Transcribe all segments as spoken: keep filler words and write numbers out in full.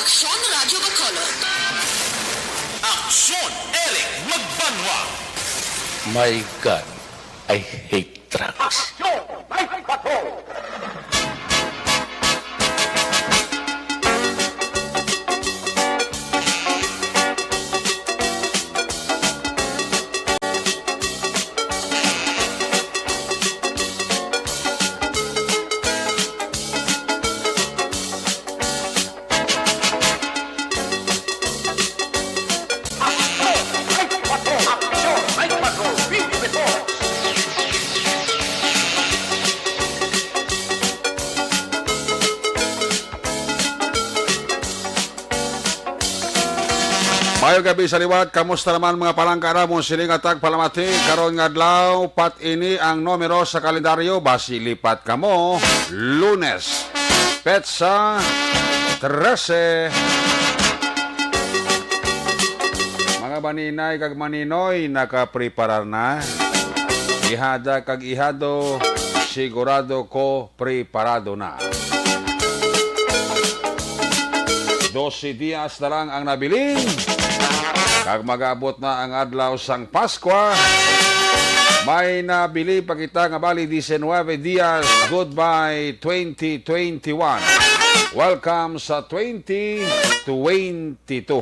Aksyon Radyo Bacolod. Aksyon Eric Magbanwa. My God, I hate drugs. Maayong gabi sa liwat. Kamusta naman mga palangga namon sining nga tagpalamati? Karon nga adlaw, pat ini ang numero sa kalendaryo. Basi lipat kamo, Lunes, petsa trese. Mga maninay kag maninoy, nakapreparar na? Ihada kag ihado, sigurado ko preparado na. Dose dias na lang ang nabilin, kag mag-abot na ang adlaw sang Paskwa. May nabilin pa kita nga bali diecinueve dias. Goodbye twenty twenty-one. Welcome sa twenty twenty-two.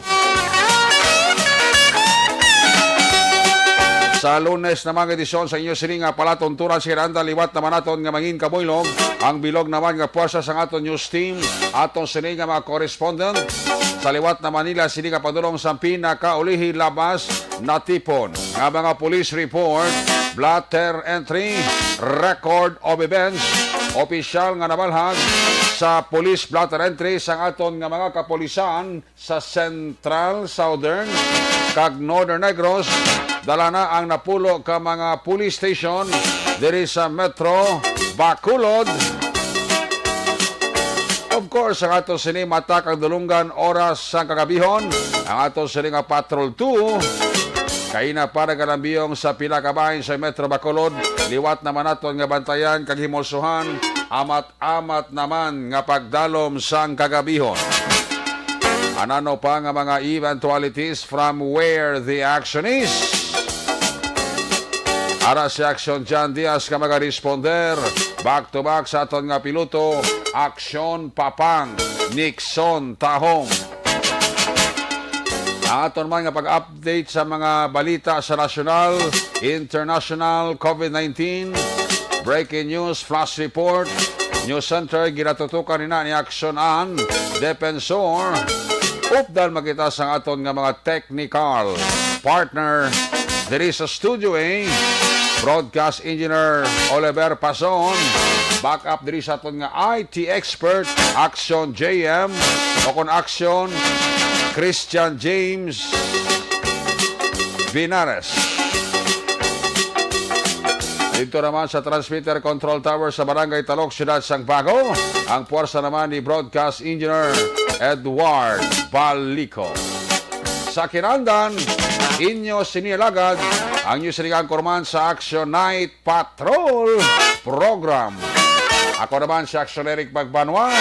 Sa Lunes naman nga edisyon sa inyo sini nga palatuntunan, si Randa, liwat naman naton nga mangin kabuylog ang bilog naman nga puwersa sang aton news team, aton sini nga mga correspondent sa liwat na Manila, sini nga padulong sang pinakaulihi labas natipon nga mga police report, blotter entry, record of events, opisyal nga nabalhag sa police blotter entry sang aton nga mga kapulisan sa Central, Southern, kag Northern Negros. Dala na ang napulo ka mga police station diri sa Metro Bacolod. Of course, ang ato sini mata kag dulunggan oras sang kagabihon, ang ato sini nga Patrol two. Kaina pa nagalambiyong sa pila ka bahin sa Metro Bacolod, liwat naman naton nga bantayan kag himulsuhan, amat-amat naman nga pagdalom sang kagabihon. Anano pa nga mga eventualities from where the action is? Ara si Action John Diaz nga magaresponder. Back to back sa aton nga piloto, Action Papang, Nixon Tahong. Ang aton man nga pag-update sa mga balita sa nasyonal, international, covid nineteen, breaking news, flash report, news center, ginatutukan nina ni Action An Defensor. Updan makita sa aton nga mga technical partner diri sa Studio A, Broadcast Engineer Oliver Pason. Backup diri sa aton nga I T expert, Action J M, o kon Action Christian James Binares. Dito naman sa transmitter control tower sa Barangay Talok, Siyudad sang Bago, ang puwersa naman ni Broadcast Engineer Edward Balico. Sa kinandan, inyo sini alagad, ang inyo sini anchorman sa Action Night Patrol Program. Ako naman si Action Eric Magbanwa.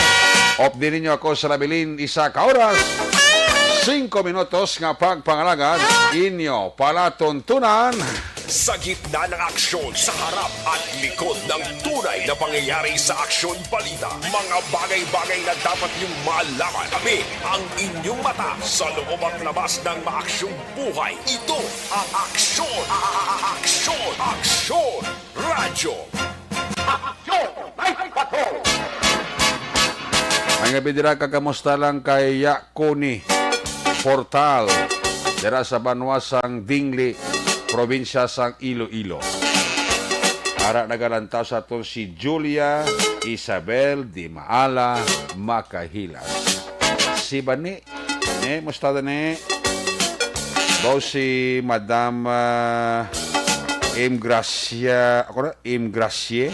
Updi ninyo ako sa nabilin isa ka oras, singko minutos nga pagpangalagad, inyo palatuntunan. Sa gitna ng aksyon, sa harap at likod ng tunay na pangyayari sa aksyon balita, mga bagay-bagay na dapat niyong malaman. Kami ang inyong mata sa loob at labas ng maaksyong buhay. Ito ang aksyon, a-, a-, a-, aksyon, aksyon, radyo. Aksyon, Night Patrol. May nga bidira ka, kamusta lang kay Yakuni Portal, dira sa banwa sang Dingli, probinsya sang Iloilo. Ara nagalantaw sa aton si Julia Isabel Di Maala Makahilas. Si Bani, eh, musta ni? Daw si Madam, ah, M Gracia, ako na, M Gracie,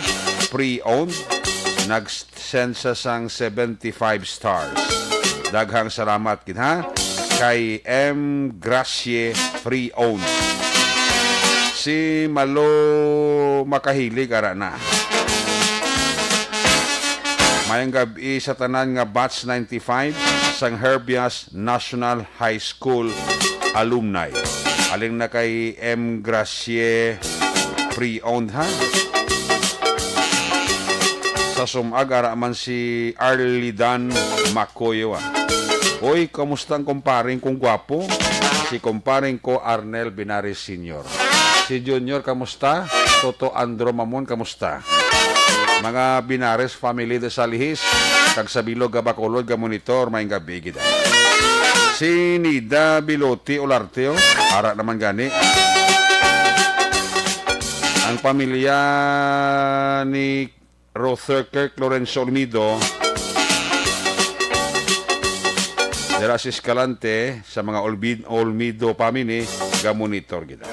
pre-owned. Nag-send sa sang seventy-five stars. Daghang salamat gid, ha? Kay M Gracie, pre-owned. Si Malo Makahilig, ara na. Maayong gab-i sa tanan nga batch ninety-five sang Herbias National High School alumni. Aling na kay M Gracie pre-owned, ha? Sa sumag, ara man si Arlidan Macoyo, ah. Oy, kamusta ang kumparing kong gwapo? Si kumparing ko, Arnel Binares Senior. Si Junior, kamusta? Toto Andro Mamon, kamusta? Mga Binares family de Salihis, kag sa bilog nga Bacolod nga monitor, maayong gab-i gid. Si Nida Bilote Olarte, oh. Ara naman gani. Ang pamilya ni Rother Kirk Lorenzo Olmido, dira sa Escalante, sa mga Olbi-, Olmido family, ga-monitor kita.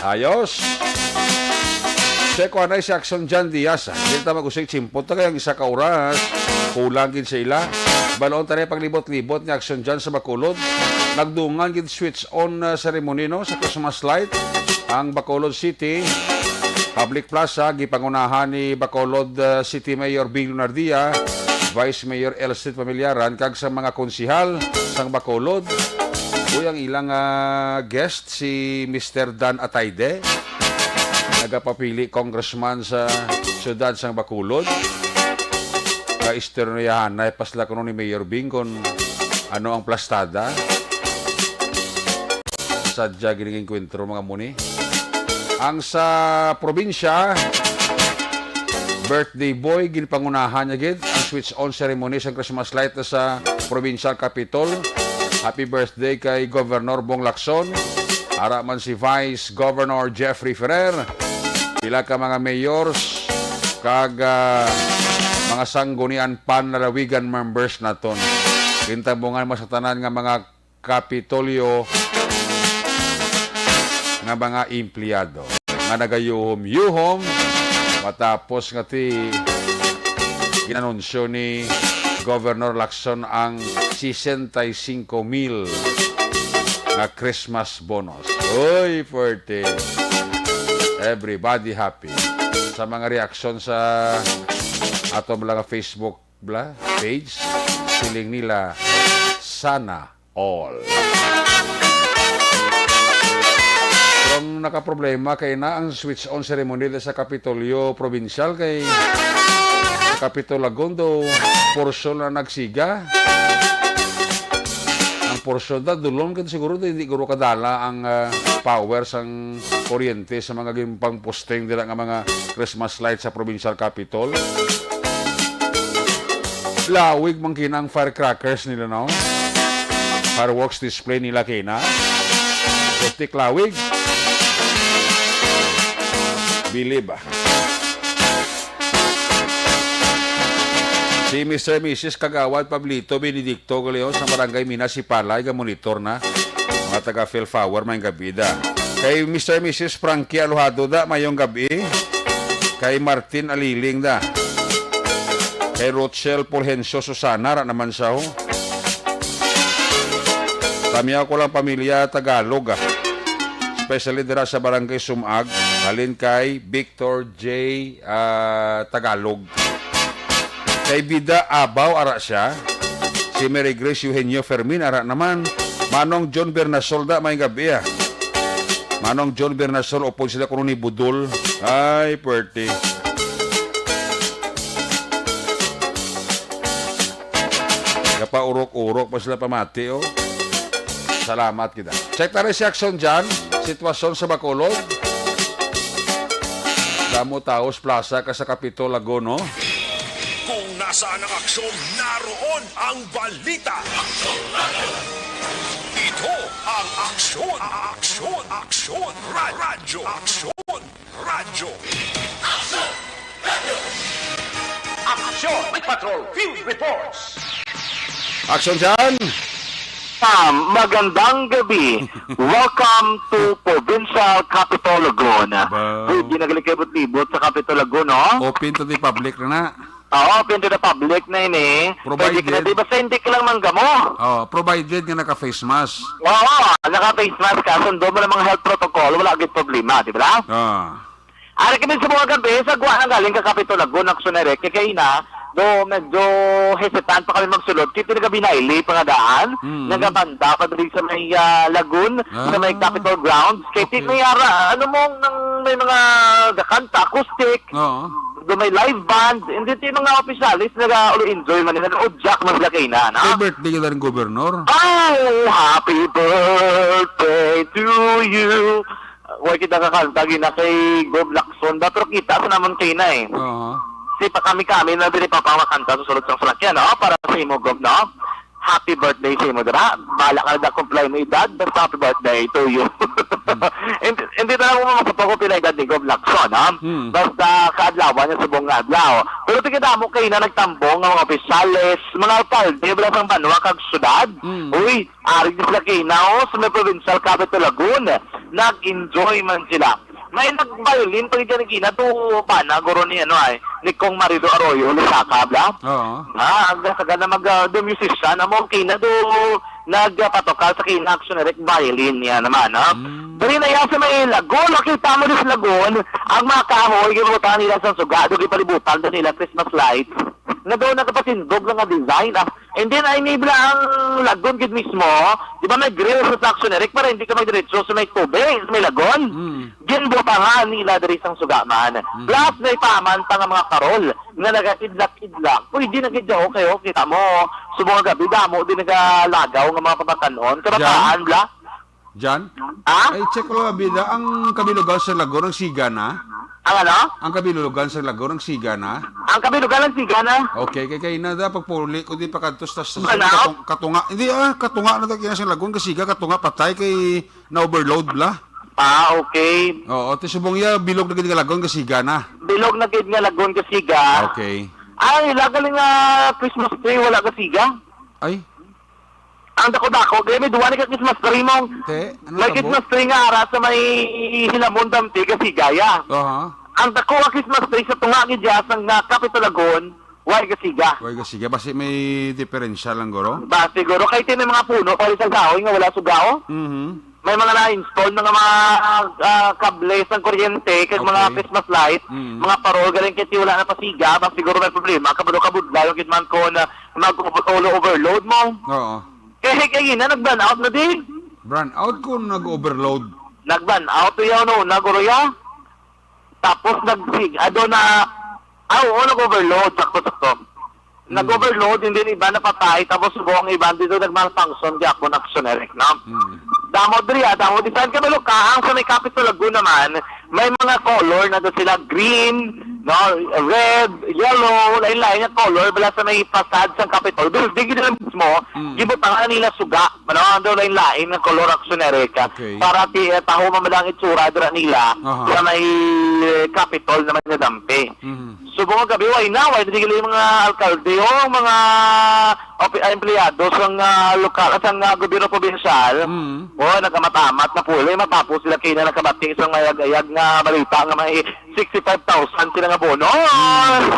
Ayos. Check ko anay si Action John Diaz, ah. Di ta mag-usig, chimpot na kay ang isa ka oras. Kulang gid sa ila. Baloon ta na paglibot-libot ni Action John sa Bacolod. Nagdungan gid switch on, ah, ceremony, no, sa Christmas light. Ang Bacolod City Public Plaza, gipangunahan ni Bacolod, ah, City Mayor Bing Lunardia, Vice Mayor Elsit Familiaran, kag sa mga konsihal sang Bacolod. Uy, ang ilang, ah, guest, si Mister Dan Atayde, nagapapili congressman sa siyudad sang Bacolod. Kaistoryahanay pa sila kuno ni Mayor Bing kon ano ang plastada. Sadya gining engkwentro, mga muni. Ang sa probinsya, birthday boy, ginpangunahan niya gid ang switch on ceremony sa Christmas light sa provincial capitol. Happy birthday kay Governor Bong Lacson. Ara man si Vice Governor Jeffrey Ferrer. Pila ka mga mayors kag, ah, mga sanggunian panlalawigan members naton. Gintabungan mo sa tanan nga mga Kapitolyo nga mga empleyado nga nagayuhom-yuhom matapos nga ti ginanunsyo ni Governor Lacson ang sesenta y cinco mil nga Christmas bonus. Uy, forte. Everybody happy. Sa mga reaksyon sa ato mga Facebook bla, page, siling nila, "Sana all." Pero ang nakaproblema kay na ang switch on ceremony sa Kapitolyo Provincial kay sa Capitol Lagondo, porsyon na nagsiga. Ang porsyon da, dulon kan siguro, di, di guro kadala ang, ah, power sang kuryente sa mga ginpangposting dira nga mga Christmas light sa provincial capitol. Lawig man kina ang firecrackers nila, no? Fireworks display nila kina. Putik lawig. Bilib, ah. Si Mister Missus Kagawad Pablito Benedicto Galeon sa Barangay Minas, Sipalay, ga-monitor na. Mga taga Phil Power, maayong gab-i da. Kay Mister Missus Frankie Alojado da, maayong gab-i. Kay Martin Aliling da. Kay Rochelle Fulgencio Susana, ra naman siya, ho. Tamiyaw ko lang pamilya Tagalog, ah. Especially dira sa Barangay Sumag, halin kay Victor J, ah, Tagalog. Kay Bida Abaw, ara siya. Si Mary Grace Eugenio Fermin, ara naman. Manong John Bernasol da, maayong gab-i, ah. Manong John Bernasol, upod sila kuno ni Budol. Ay, pwerte. Gapaurok-urok pa sila pamati, oh. Salamat kita. Check ta rin si Action John. Sitwasyon sa Bacolod. Damo tawo sa plaza ka sa Capitol Lagono. Kung nasaan ang aksyon, naroon ang balita. Ito ang Aksyon, Aksyon, Aksyon, Ra-, Radyo, Aksyon, Radyo. Aksyon Patrol Field Reports. Action John! Sam, magandang gabi. Welcome to Provincial Capitol Lagoon. Ba- Uy, di nagalikabot-libot sa Capitol Lagoon, no? Open to the public na na. Oo, open to the public na ini. Provided. Pwede ka na, di ba, sa hindi ka lang manggamo? Oh, provided nga naka-face mask. Oo, naka-face mask ka, sundo mo lang mga health protocol, wala gid problema, di ba? Ah. Ari kami sa mga gabi, sa Guanang galing ka Capitol Lagun, Action Direct. Kay kaina, do medyo hesitant pa kami magsulod. Kaya pinagabinayli pa nga daan, Mm. nagabanda pa diri sa may, ah, Lagun, sa may Ah. Capitol Grounds. Kay ti-, Okay. may ara, ano mo, nang may mga gakanta, acoustic, Oo. do may live band, hindi ti mga opisyalis, naga-enjoy man, nag-ujak man sila kaina, no? Kay birthday ka na rin, Gobernador. Oh, happy birthday to you. Way kita kakanta, gina kay Gob Lacson ba? Pero kita sa namon kaina eh. Oo. Si pa kami-kami na dili pa pa makanta sa sulod sang salakyan, no? Para sa imo, Gob, no? Happy birthday sa imo, dira. Bala ka na comply mo edad, basta happy birthday to you. Hmm. Hindi, hindi na lang mo makapag-comply edad ni Gob Lacson, ha? Hmm. Basta kaadlawan niya subong nga adlaw. Pero tigidamo kaina nagtambong nga mga opisyales, mga alkalde, bala sang banwa kag syudad. Hmm. Uy, ari sila kaina, oh, sa may provincial capital Lagun. Nag-enjoy man sila. May nag-violin pa gid gina to, bana, guro ni, ano, ay, ni Kong Marido Arroyo Lusaka, bla? Oo. Ah, ang gasaga na mag, ah, do musician, amo, kaina do nagpatukal sa kaina Action Direct violin niya naman, ha? Mm. Dali na yan sa may Lagun, makita mo din sa Lagun, ang mga kahoy, gibutang nila sa suga, do gipalibutan do nila Christmas lights. Nga daw nagapatindog na nga design, ah. And then, ay nibla ang Lagun gid mismo, di ba may grill sa Action Direct para hindi ka magdiretso sa may tubig, sa may Lagun? Mm. Ginbutangan nila diri sang suga man. Mm. Plus, may paman pa nga mga parol nga nagakidlak-kidlak. Pwede na gid, okay, okay. Tamo, subong nga gabi, damo din nagalagaw nga mga pamatanon. Kabataan, Jan? Bla? Jan? Ha? Ay, check ko lang, bida. Ang kabilugan sa Lagun, ang siga na? Ang ano? Ang kabilugan sa Lagun, ang siga na? Ang kabilugan, ang siga na? Okay, kay kaina da, pagpuli ko di pa kadto sa, sa Ano? katung-, katunga. Hindi, ah, katunga na da kaya sa Lagun, kasiga, katunga, patay kay na-overload, bla. Ah, okay. Oo, ti subong iya, bilog na gid nga Lagun, kasiga na. Bilog na gid nga Lagun, kasiga. Okay. Ay, lagal nga Christmas tree, wala kasiga. Ay, Ang dako-dako, kaya may duwa ni ka Christmas tree mo. Te, ano May tabo? Christmas tree nga ara sa may Hilamon, Dampi, Kasigaya. Aha. Ang dako ang Christmas tree sa tunga gid dya sang, ah, Capitol Lagun, way Kasiga. Way Kasiga. Basi may diferensya lang, guro? Ba, siguro. Kay ti may mga puno, pwede sa kahoy nga wala suga, oh. Mhm. May mga na-install, mga, mga, ah, kable sang kuryente, kag mga Okay. Christmas light, Mm. mga parol, galing kay ti wala na pasiga, ba, siguro may problema, kabalo kabudla, yung gid man ko na mag-, all overload mo. Oo. Kay, kay ina, nag-brownout na din. Brownout kung nag-overload. Nag-brownout to yaw, no, naguro ya. Tapos nagsig-, ado na, ah, oo, nag-overload, sakto, sakto. Hmm. Nag-overload, hindi yung iba napatay, tapos subong ang iba, dito nag-malfunction, di ako na-, generic, no? Hmm. Damo diri, ah, damo di saan ka malukaang sa may Capitol Lagoon naman, may mga color na doon sila, green, no, red, yellow, lain-lain nga color, bala sa may facade sang Capitol. Building yun lang mismo, Mm. gibutangan nila suga, ano, ang daw lain-lain nga color, aksyon na reka. Okay. Para ti, eh, taho man lang itsura dira nila, Aha. sa may, eh, Capitol naman nga dampi. Mhm. Subong nga gabi, way na, way na tigil yung mga alkalde, oh, mga opi-, ah, empleyado sang, ah, lokal, sang, ah, gobyerno probinsyal. Mm. Oh, nagkamamat-amat na puli, matapos sila kina nakabati sa mayag-ayag nga balita nga may sixty-five thousand sila nga bono. Mm.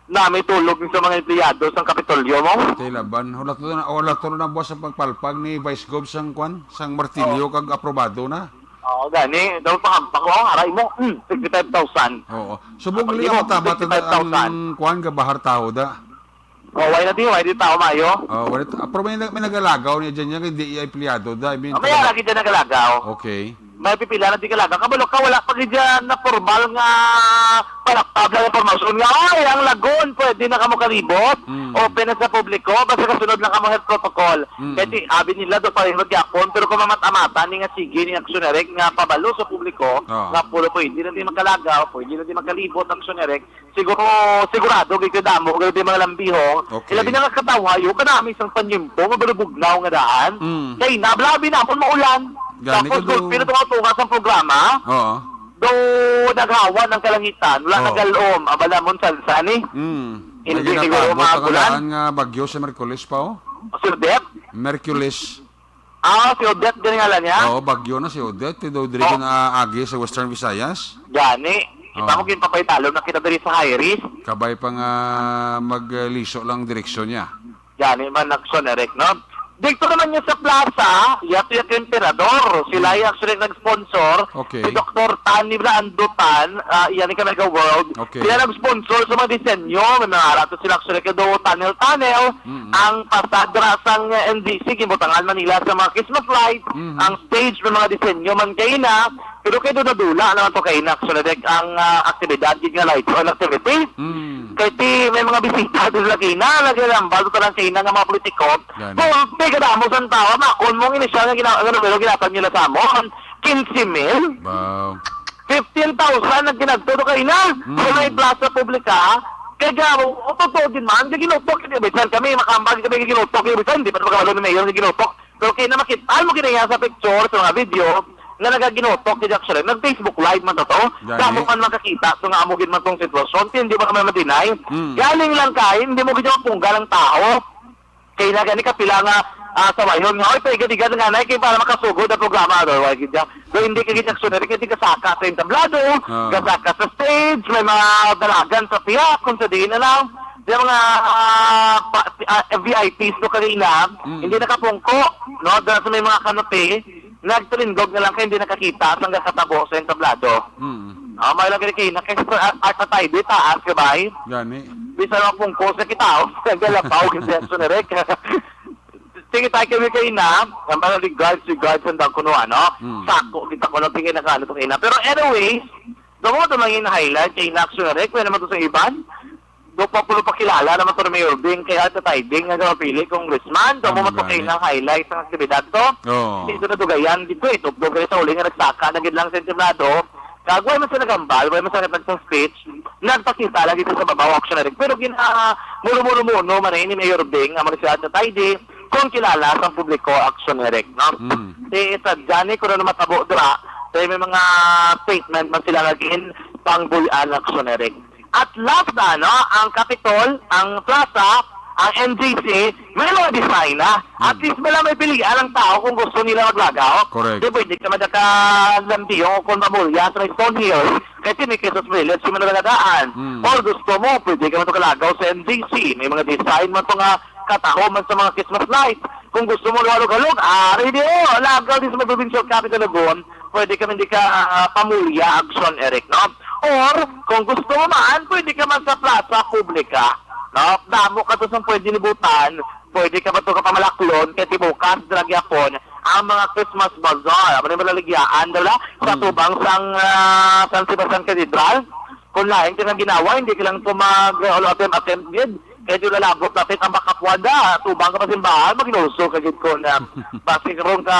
Nami tulog sa mga empleyado sang Kapitolyo mo. Kay laban, wala to na, wala to na buwas sa pagpalpag ni Vice Gov sang kwan, sang martilyo Oh. kag aprobado na. Oo, gani. Daw pangampak ko, aray mo, mm, sixty-five thousand. Oo. Subong Ang gali imo, ang matama ta sixty-five thousand. Ang kwan, gabahar tawo da. Oh, why na di, why di tao mayo? Oh, wala ta-, ah, pero may nag-, may nagalagaw niya dyan, yan, hindi iya empleyado da. I mean, Oh, may taga- lagi dyan nagalagaw. Okay. May pipila na di kalagaw. Kabalo ka, wala pa gid dyan na formal nga palakpab lang impormasyon nga, "Ay, ang Lagoon, pwede na kamo kalibot. Mm. Open na sa publiko, basta kasunod lang kamo health protocol." Mm. Kaya ti, abi nila, do pa rin magyapon, pero kung mamat-amatan ni nga sige ni Aksyon Direct nga pabalo sa publiko, Oo. nga pulo pwede na di makalagaw, pwede na di makalibot, Aksyon Direct, siguro, sigurado, gid kadamo, gid mga lambihong, Okay. ilabi na nga katawhayo, kanami isang panyimpo, mabalubugnaw nga daan, Mm. kay nablabi namon maulan. Gani Tapos ka do. gulpi na tunga-tunga sa programa, Oo. do naghawan ang kalangitan, wala Oo. nagalom, abala mon salsa ni. Mm. Hindi Lagi siguro napabot ang maagulan. Kalaan nga bagyo sa Merkulis pa, oh. Si Odette? Merkulis. Ah, si Odette din ngalan niya? Oo, bagyo na si Odette. Ti daw diri Oh. na agi sa Western Visayas. Gani. Kita Oh. mo, ginpapaitalon na kita diri sa high risk. Kabay pa nga magliso lang direksyon niya. Gani man, Aksyon Direct, no? Dito naman niya sa plaza, yato yung Emperador. Sila Hmm. yung actually nag-sponsor. Okay. Si Doktor Tani Bla Andutan, ah, yan yung Mega World. Okay. Sila nag-sponsor sa mga disenyo. May mga arato sila actually kay do tunnel-tunnel. Mm-mm. Ang pasada sang N G C, gibutangan man nila sa mga Christmas lights. Mm-hmm. Ang stage, may mga disenyo man kayo na. Pero kay dula-dula naman to kay Inax, so, direct ang, ah, aktibidad, gid nga live on activity. Mm. Kay ti may mga bisita dito lagi na, lagi lang, balo to lang kay nga mga politiko. Gani. Kung pigkadamo sa tao, makon mong inisyal nga gina-, nga numero ginatag nila sa amon, quince mil. Wow. Fifteen thousand ang ginagto to kay na. Mm. Sa may plaza publika, kay gamo, o totoo din man, kay ginutok, kay bisan kami, makambal kami, kay ginutok, kay bisan, di pa naman kabalo ni Mayor, kay ginutok. Pero kay na makita mo gid niya sa picture, sa mga video, nga nagaginutok gid actually. Nag-Facebook Live man to. Gani. Kamo man makakita, so nga amo gid man tong sitwasyon, kay hindi mo naman ma-deny. Mm. Galing lang kay, hindi mo gid mapunggal ang tao. Kay na gani kapila nga, ah, sawayon nga, "Oy, paiga-iga nga, nay, kay para makasugod ang programa." Ano, wala gid siya. So, hindi ka gid actually, kay di kasaka sa entablado, Ah. kasaka sa stage, may mga dalagan sa pihak, kung sa diin na lang. Yung mga, ah, pa-, ah, V I Ps no kanina, Mm. hindi nakapungko, no? Dahil sa may mga kanopi, nagtulindog na lang kay hindi nakakita sa nga katabo sa entablado. Mm. Ah, may lagi kay na kay sa at, at tayo di taas ka ba? Gani. Bisan ang pungko sa kita, oh. Nagalapaw kasi ang sunerek. Sige tayo kami kay na, ang mga regards, regards ang dagko no, ano? Mm. Sako, kita ko lang tingin na ano to kay na. Pero anyway, damo to mga highlight kay na sunerek, kaya naman to sa iban. Do pa pulo pakilala naman to ni Mayor Bing kay Ate Tiding nga mapili congressman. Daw Ano mo to gani? Kay nang highlight ang aktibidad to. Oo. Dito na dugayan dito eh. Tugtog kayo sa uli nga nagsaka na gid lang sa entablado. Kag wala man sa nagambal, wala man sa nagtag sa speech. Nagpakita lagi sa babaw action na rin. Pero gina, muro-muro-muno man eh ni Mayor Bing ang mga si Ate Tiding kung kilala sa publiko action na rin, no? Mm. Eh, sa Johnny, kung ano matabo dira, kaya may mga statement man sila nga gin pangbuy-an action na rin. At last na, no, ang Capitol, ang plaza, ang N G C, may mga design na. At Hmm. least, wala may pilian ang tao kung gusto nila maglagaw. Correct. Di pwede ka madaka lambiyong o kung mamulya sa may Stone Hill. Kasi may Christmas Village, yung mga nagadaan. Hmm. Or gusto mo, pwede ka matukalagaw sa N G C. May mga design man to nga kataho man sa mga Christmas lights. Kung gusto mo luhalog-halog, ari di o, lagaw din sa may provincial capital Lagoon. Pwede kami di ka, ah, pamulya, Action Eric, no? Or, kung gusto mo man, pwede ka man sa plaza publika, no? Damo ka to sa pwede libutan, pwede ka ba to kapamalaklon, kay ti bukas, dira gyapon, ang mga Christmas bazaar, amo ni malaligyaan, dala, sa Mm. tubang sang, ah, San Sebastian Cathedral. Kung lain ka nga ginawa, hindi ka lang to mag, uh, attempt, attempt gid. Kaya yung lalabot natin ang makapuan na, tubang ka pa simbahan, magluso ka gid ko na. Basig rong ka,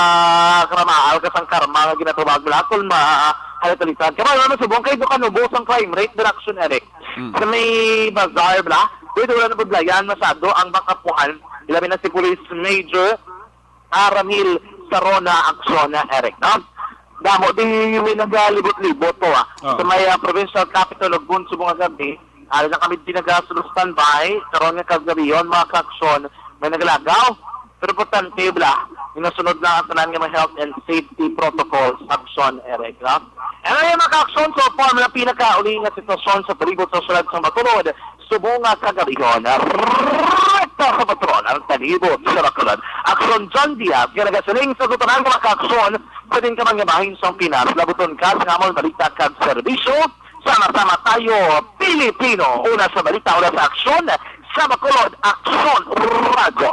karamaal ka sang karma nga ginatubag mo lahat, kung ma, halitalitan ka. Wala naman subong kayo, doon ka nubos ang crime rate, direction, Eric. Mm. Sa may bazaar, bla, dito wala na budlayan, masado ang makapuan. Ilabi na si Police Major, ah, Ramil Sarona Aksona, Eric, no? Damo di may nagalibot-libot to, ah. Oo. Sa may, ah, provincial capital ug Bunso mga gabi, ali na kami di nagasulod standby, karon nga kagabion, mga kaaksyon, may nagalagaw. Pero importante, bla, yung nasunod lang ang tanan nga mga health and safety protocols, aksyon, Eric, no? Ano yung mga kaaksyon? So far, mga pinakauli nga sitwasyon sa palibot sa syudad sa Bacolod, subong nga kagabihon. Rekta sa patron ang talibot sa Bacolod. Aksyon John Diaz, nga nagasiling sa gutanan nga makaaksyon, pwedeng ka man nga bahin sa Pinas, labuton ka sa amon balita kag serbisyo. Sama-sama tayo, Pilipino. Una sa balita, una sa aksyon, sa Bacolod, Aksyon Radyo.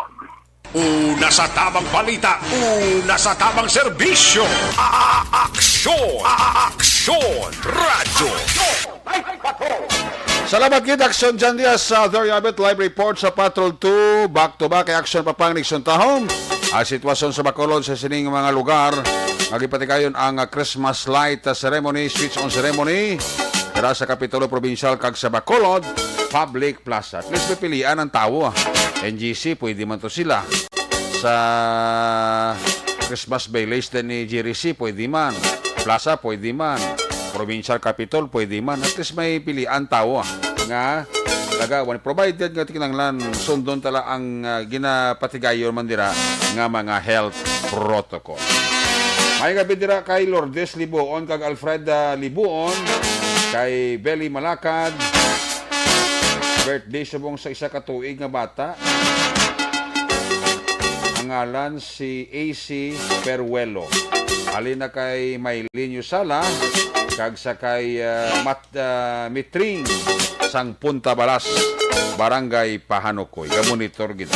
Una sa tamang balita, una sa tamang serbisyo. A-, a-, aksyon, a-, a-, aksyon, radyo. Salamat gid, Aksyon John Diaz, sa There You Have It, live report sa Patrol two, back to back, kay Aksyon Papang Nixon Tahong. Ang sitwasyon sa Bacolod sa sining mga lugar, nga gipatigayon ang, ah, Christmas light, ah, ceremony, switch on ceremony, dira sa Kapitulo Provincial kag sa Bacolod Public Plaza. At least may pilian ang tawo, ah. N G C, pwede man to sila. Sa Christmas Village din ni Jerry C, pwede man. Plaza, pwede man. Provincial Capitol, pwede man. At least may pilian tawo, ah, nga lagawan. Provided nga kinahanglan, sundon tala ang, ah, ginapatigayon man dira nga mga health protocol. May gabi dira kay Lourdes Libuon kag Alfreda Libuon, kay Belly Malakad, birthday subong sa isa ka tuig nga bata. ngalan si A C Peruelo. Halin na kay Mylene Yusala, kag sa kay, ah, Mat-, ah, Mitring sang Punta Balas, Barangay Pahanukoy. Gamonitor gid.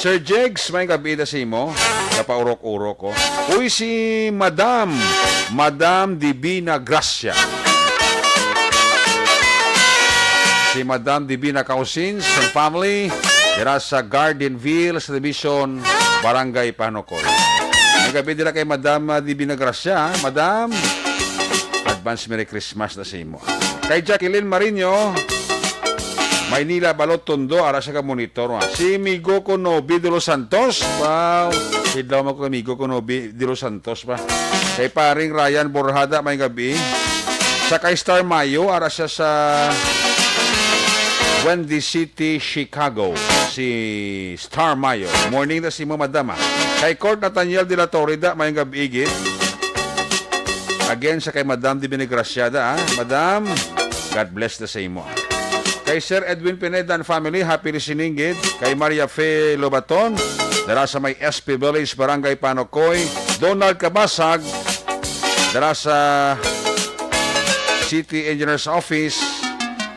Sir Jegs, may gabi na sa imo. Napaurok-urok ko. Uy, si Madam, Madam Divina Gracia. Si Madam Divina Causins and family, dira sa Gardenville sa Division, Barangay Panukoy. May gabi dira kay Madam, ah, Divina Gracia, ha? Madam, advance Merry Christmas na sa imo. Kay Jacqueline Marino, Maynila, Balot, Tondo, ara sa ka monitor, ha? Si Migo ko Nobi de los Santos, wow, idlaw mo ko kay Migo ko Nobi de los Santos pa. Kay paring Ryan Borjada, may gabi. Sa kay Star Mayo, ara siya sa Windy City, Chicago. Si Star Mayo. Morning na si mo, madam, ah. Kay Court Nathaniel de la Torre da, may gabi gid. Again, sa kay Madam Divina Graciada, ah. Madam, God bless na sa imo. Kay Sir Edwin Pineda and family, happy listening gid. Kay Maria Fe Lobaton, dara sa may S P Village, Barangay Panokoy. Donald Kabasag, dara sa City Engineer's Office,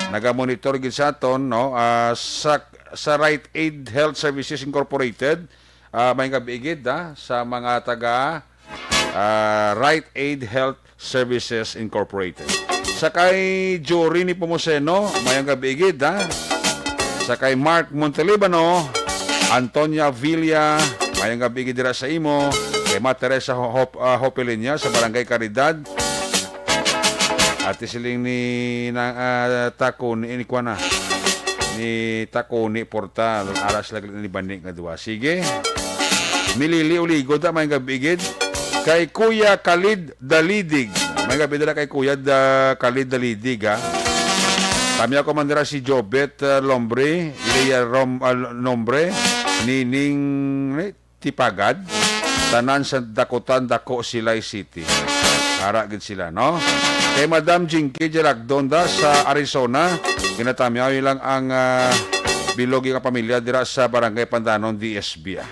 nagamonitor gid sa aton, no? Ah, sa, sa Right Aid Health Services Incorporated, ah, may gabi gid, ah, sa mga taga, ah, Right Aid Health Services Incorporated. Sa kay Jory ni Pomoseno, mayang gabi gid, ha? Sa kay Mark Montelibano, Antonia Villa, mayang gabi gid dira sa imo. Kay Ma Teresa Hop-, ah, Hopelinia sa Barangay Caridad. Ate siling ni na, ah, Takuni, ni kuan na, ni Takuni Portal, aras lagi ni Bani nga duwa. Sige. Milili Uligo, da, may gabi gid. Kay Kuya Khalid Dalidig. May gabi dala kay Kuya da, Khalid Dalidig, ha. Kami ako man dira si Jobet, ah, Lombre, Leia Rom-, ah, Nombre, Nining, eh, Tipagad, tanan sa Dakutan, Dako, Silay City. Ara gid sila, no? Kay Madam Jinky Jalagdon da sa Arizona, ginatamyaw lang ang, ah, bilog nga pamilya dira sa Barangay Pandanon, D S B, ah.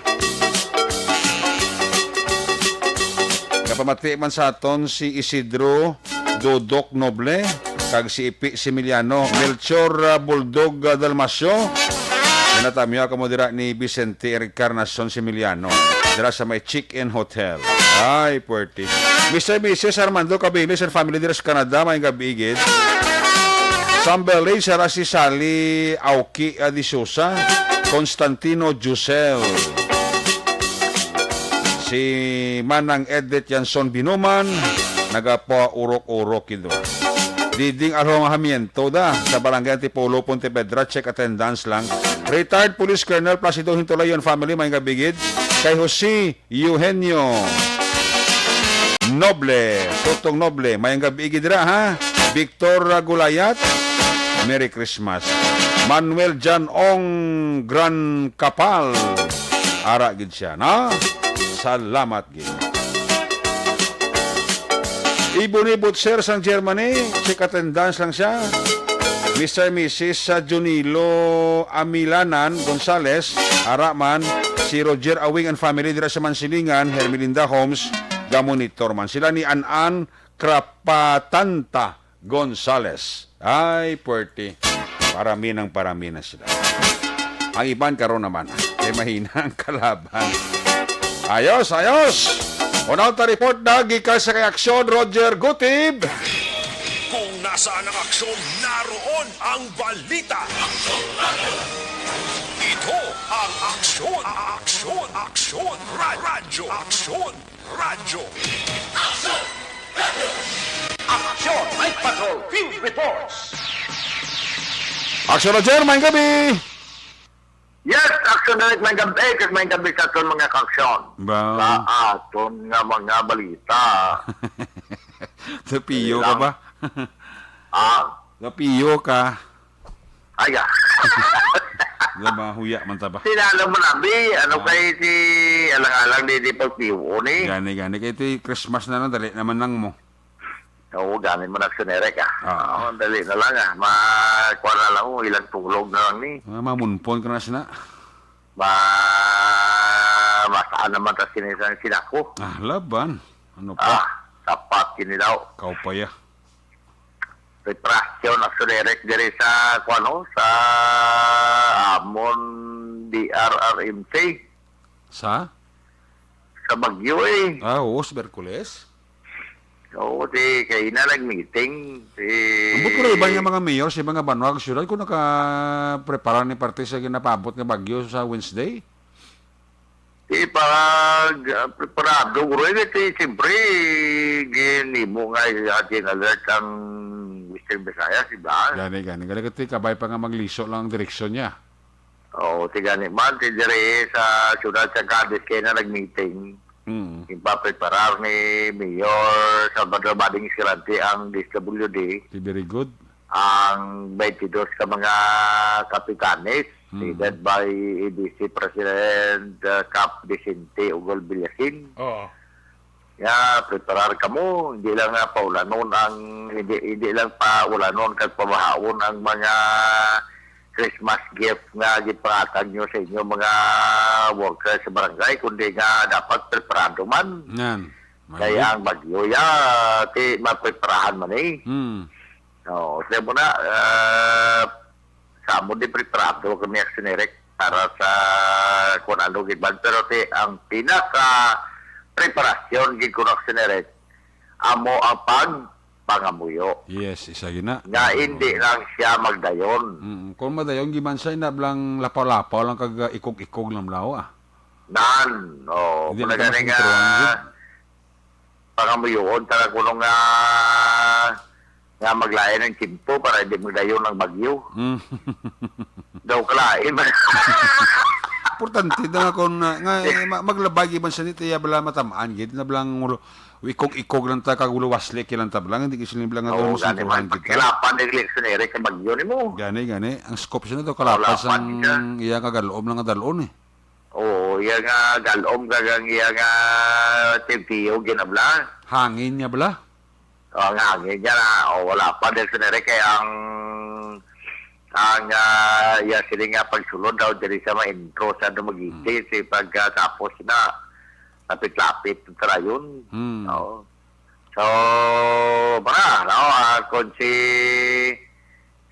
Kapamati man sa aton si Isidro Dodok Noble, kag si Ipi Similiano, Melchor, ah, Buldog, ah, Dalmasio. Ginatamyaw kamo dira ni Vicente Encarnacion Similiano, dira sa may Chick-In Hotel. Ay, puwerte. Mister Missus Armando Cabiles and family dira sa Canada, may gabi gid. Sambelay, sara si Sally Auki, ah, de Sousa, Constantino Jusel. Si Manang Edith Yanson Binuman, nagapaurok-urok gid. Diding Alhomahamiento da, sa Barangay Antipolo, Pontevedra, check attendance lang. Retired Police Colonel Placido Hintulay and family, may gabi gid. Kay Jose Eugenio Noble, Tutong Noble, may gabi gid dira, ha? Victor Gulayat, Merry Christmas. Manuel John Ong Gran Kapal, ara gid siya, na? Salamat gid. Ibon ni Butcher sang Germany, check attendance lang siya. Mister Missus sa Junilo Amilanan Gonzales, ara man si Roger Awing and family dira sa Mansilingan, Hermelinda Homes, gamonitor man. Sila ni An-an Krapatanta Gonzales. Ay, puwerte. Parami ng parami na sila. Ang iban karon naman, kay mahina ang kalaban. Ayos, ayos! Unaw ta report na gikan sa kay Aksyon, Roger Gutib. Kung nasaan ang aksyon, naroon ang balita. Ito ang Aksyon, Aksyon, Aksyon, Ra-, Radyo, Aksyon, Radyo. Aksyon, Night Patrol Field Reports. Aksyon, Roger, may gabi. Yes, Aksyon Night, may gabi, kag may gabi sa aton mga kaaksyon. Ba? Sa aton nga mga balita. Napiyo ka Lang. ba? Ah? Napiyo ka. Ay, ah. Nga mahuya man ta ba? Sila lang manabi, ano Ah. kay si alang-alang di, di pagpiwo ni? Gani, gani. Kay ti Christmas na lang, dali naman lang mo. Oo, gani man, Aksyon Eric, ah. Ah. Oo, dali na lang, ah. Ma-, kuha na lang, oh, ilang tulog na lang ni. Ah, mamunpon ka na sina. Ma-, mas Ano man ta sini sa sinako? Ah, laban. Ano pa? Ah, sapat kini daw. Kaupaya. Preparasyon na sulerek diri sa, kuano, sa amon D R R M C. Sa? Sa Baguio, eh. Ah, oo, sa Miyerkules. Oo, di, kay na nag-meeting. Si Ambot ko na iban nga mga mayor sa mga banwa, syudad, kung nakaprepara ni parte sa ginapaabot nga bagyo sa Wednesday? Di, pag, ah, preparado, guro, eh, kasi siyempre, ginimo nga, ah, gin-alert ang Western Visayas, di ba? Gani, gani. Gani, kasi kabay pa nga magliso lang ang direksyon niya. Oo, ti gani man, ti diri sa siyudad sa Cadiz kay na nag-meeting. Mm. Ginpapreparar ni Mayor Salvador Bading Escalante ang D S W D, Ti very good. Ang twenty-dos ka mga kapitanes, Mm. headed by A B C President, uh, Kap Vicente Ugol Villasin. Oo. Ya, preparar kamo. Hindi lang nga paulanon ang, hindi, hindi lang paulanon kag pabahaon ang mga Christmas gift nga gipangatag nyo sa inyo mga workers sa barangay, kundi nga dapat preparado man. Yan. Kay Mayroon. Ang bagyo, ya, ti mapreparahan man eh. Hmm. Oo, kaya mo na, ah, sa amo di preparado kami, Aksyon Eric, para sa kung ano gid man. Pero ti, ang pinaka preparasyon gid ko, Aksyon Eric, amo ang pagpangamuyo. Yes, isa gina. Nga hindi lang siya magdayon. Mm, kung madayon, giman siya, ina blang lapaw-lapaw lang kag, ah, ikog-ikog lang blaw, ah. Nan, oh, Hindi muna na gani nga, makontrolan, gid. Pangamuyoon ta kuno nga, nga maglain ang tiyempo para hindi magdayon ang bagyo. Mm. Daw kalain man. Importante na nga kung, ah, nga, eh, ma-, maglabay man sa nito, ya bala matamaan, gid na blang ulo, ikog-ikog lang ta, kag ulo wasli, kilang ta blang, hindi ko sila blang nga Oo, gani makontrolan man. Kita. Pagkalapan ni election, Eric, ang bagyo ni mo. Gani, gani. Ang scope siya na to, kalapan Kalapan sang siya. Iya nga galom lang nga dalon eh. Oo, iya nga galom kag ang iya nga tiyempo, ginabla. Hangin niya bala? Oh, ang hangin niya na, oh, wala pa, dahil sa nere kay ang, ang, ah, iya sila nga pagsulod daw diri sa maintro sa Dumaguete, Hmm. si pagkatapos na, lapit-lapit ang tarayon. Hmm. Oo. So, para, no, ah, kung si,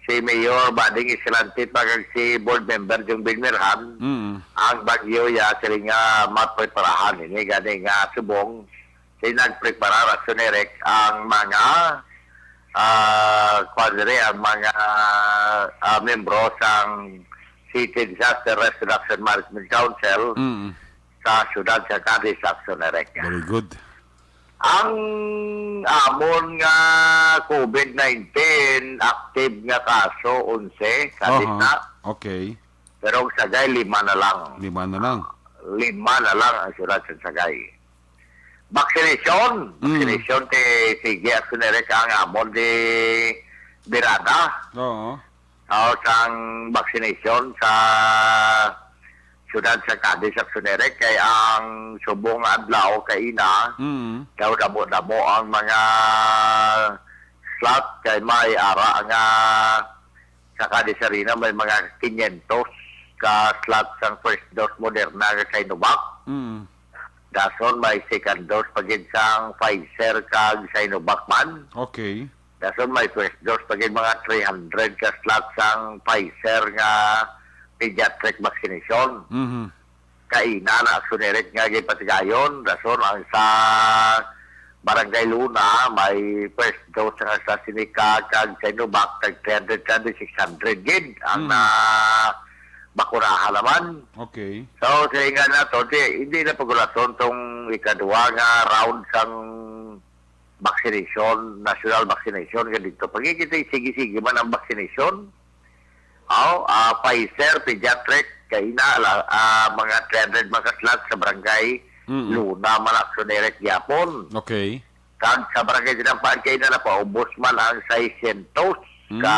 si Mayor Bading Escalante pa kag si Board Member Jung Bin Mirhan, Mm. ang bagyo ya, sila nga mapreparahan ini, gani nga subong, si nagprepara ra, Aksyon Eric, ang mga, ah, kuwan diri, ang mga, ah, membro sang City Disaster Risk Reduction Management Council Mm. sa siyudad sa Cadiz, Aksyon Eric. Very good. Ang amon nga covid nineteen, active nga kaso, onse, Cadiz Aha. na. Okay. Pero ang Sagay, lima na lang. Lima na lang. Lima na lang ang siyudad sa Sagay. Vaccination. Mm. Vaccination, ti, sige, Aksyon Eric, ang amon di birada. Oo. O, sang vaccination sa siyudad sa Cadiz, Aksyon Eric, kay ang subong nga adlaw kaina, Mm. daw damo-damo ang mga slot, kay may ara nga sa Cadiz Arena, may mga quinientos ka slot sang first dose Moderna kag Sinovac. Mm. Dason may second dose pa gid sang Pfizer kag Sinovac man. Okay. Dason may first dose pa gid mga three hundred ka slot sang Pfizer nga pediatric vaccination. Mhm. Kaina na, Aksyon Eric, nga gipatigayon. Dason ang sa Barangay Luna, may first dose nga AstraZeneca kag Sinovac, tag three hundred, three hundred, six hundred gid ang Mhm. na bakunahan naman. Okay. So, sa ingan na to, di, hindi na pagulason tong ikaduha nga round sang vaccination, national vaccination nga dito. Pag kita sige-sige man ang vaccination, aw, ah, Pfizer, pediatric, kaina, la-, ah, mga three hundred mga slot sa barangay, Mm-mm. Luna, Malakson, Eric, Yapon. Okay. Kag sa barangay Sinampaan, kaina, napaubos man ang seiscientos Mm. ka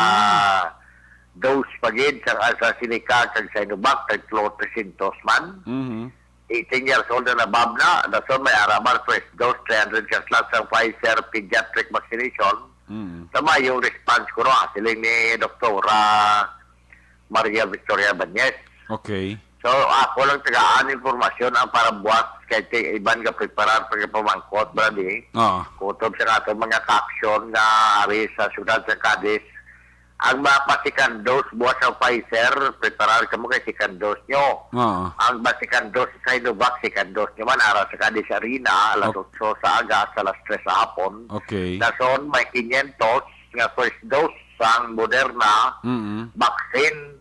dose pa gid sang AstraZeneca kag Sinovac, tag tulo trescientos man. Mhm. Eighteen years old and above na, dason may ara man first dose, three hundred ka slot sang Pfizer pediatric vaccination. Mm. Sa mayong response ko, no, siling ni Doktora Maria Victoria Bañez. Okay. So, ako lang tagaan impormasyon ang para buwas kay ti-, iban nga preparar pagpamangkot, brad, eh. Oo. Kutob sa ato mga kaaksyon nga ari sa siyudad sa Cadiz, ang mga pa-second dose buwas sa Pfizer, preparar kamo kay second dose nyo. Oo. Ang pa-second dose sa Sinovac, second dose nyo man, ara sa Cadiz Arena, alas Okay. otso sa aga, sa alas tres sa hapon. Okay. Dason, may quinientos nga first dose sang Moderna Mm-mm. vaccine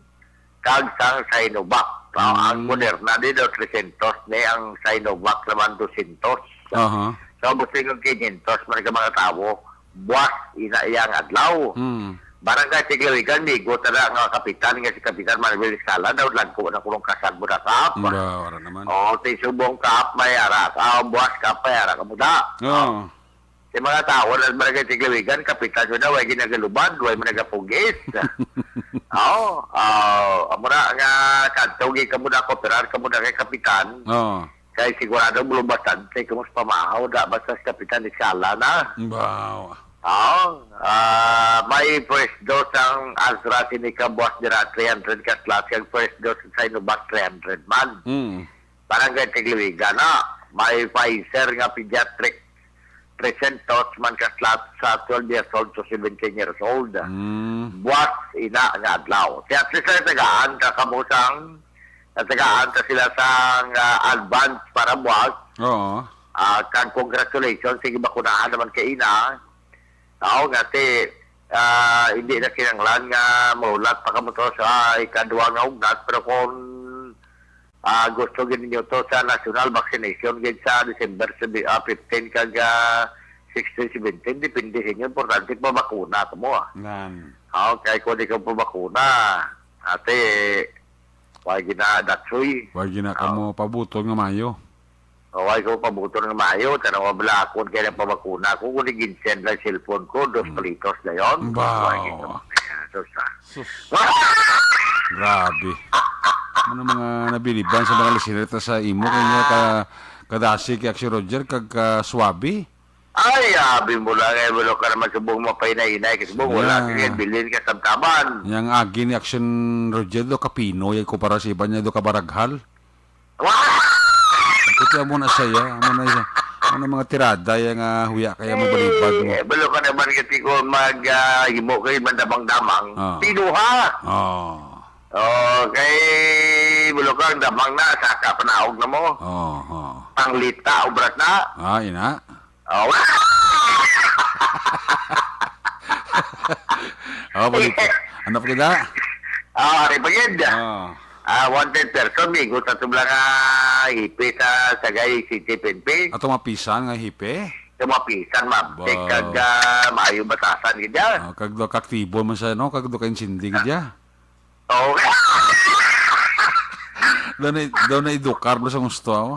kag sang Sinovac. Now, ang Mm. Moderna di daw tresyentos ni, ang Sinovac naman dosyentos. Aha. So, gusto yung quinientos man ka mga tawo, buwas ina iyang adlaw. Mm. Barangay Tigliligan, migo tara nga kapitan nga si Kapitan Manuel Sala, daw lagko na kulong kasal mo na kap. Ba, wala naman. O, si Subong kap, may ara ka, buwas kap, may ara ka muda. Oo. Si mga tao na sa Barangay Tigliligan, kapitan mo na, way ginagalubad, way mo nagapugis. Oo, ah, amo na nga kadto gi kamo na, kooperar kamo na kay kapitan. Oo. Kay sigurado mo lubatan kay kamo sa pamahaw, da basta si kapitan ni sala na. Wow. Oo, ah, may first dose ang AstraZeneca buwas dira, three hundred ka slots, kag first dose sa Sinovac, three hundred man. Mm. Barangay Tigliligan na. May Pfizer nga pediatric, tresyentos man ka slots sa twelve years old to seventeen years old. Mm. Buwas ina nga adlaw. Kaya at least ay tagaan ka kamusang, natagaan ka sila sa, ah, advance para buwas. Oo. Ah, kag congratulations, sige, bakunahan naman kay ina. Ako nga, ti, ah, hindi na kinahanglan nga maulat pa kamo to sa ikadwa nga ugnat, pero kung, ah, gusto gid ninyo to sa national vaccination gid sa December seven, ah, fifteen kag, ah, sixteen, seventeen, depende sa inyo. Importante, pabakuna kamo, ah. Nan. Okay, kung di ka pabakuna, ate, wala gina, that's way. Wala gina Ah. kamo pabuton nga mayo. O, ay ko pabuton nga maayo, tanawa bala ako kaya nagpabakuna ako, kung nag-insend lang cellphone ko, dos Hmm. palitos na yon. Wow. Ay, ito, sus, ah. Sus. Grabe. Ano mga nabiliban sa mga listener ta sa imo, kanya ka, kadasi kay Action Roger, kag ka Suabe? Ay, abi mo lang, eh, wala ka naman subong mapainay-inay, kasi subong wala Yeah. ka kay bilin ka sabtaban. Yang agi ni Action Roger do kapino, yung kumpara sa iban niya do kabaraghal. Wow! Ito amo na saya, amo na siya. Ano mga tirada yang, ah, huya kaya mo balibad mo? Eh, balo ka naman kasi kung mag, ah, himo kayo man damang-damang. Ah. Pinuha! Oh. Oh, kay balo ka ang damang na, saka panaog na mo. Oh, oh. Panglita, obras na. Ah, ina. Oh. Oh, balik. Ano pa kita? Ah, ari pa gid. Oh. Ah, wanted person, migo sa tubla nga hipe sa Sagay City P N P. Ato mapisan nga hipe? Sa mapisan, ma'am. Wow. Kag, ah, maayo batasan gid yan. Ah, kag do kaktibo man sa, no? Kag do ka-insindi gid ya. Oo. Daw na, daw na edukar mo sa gusto mo.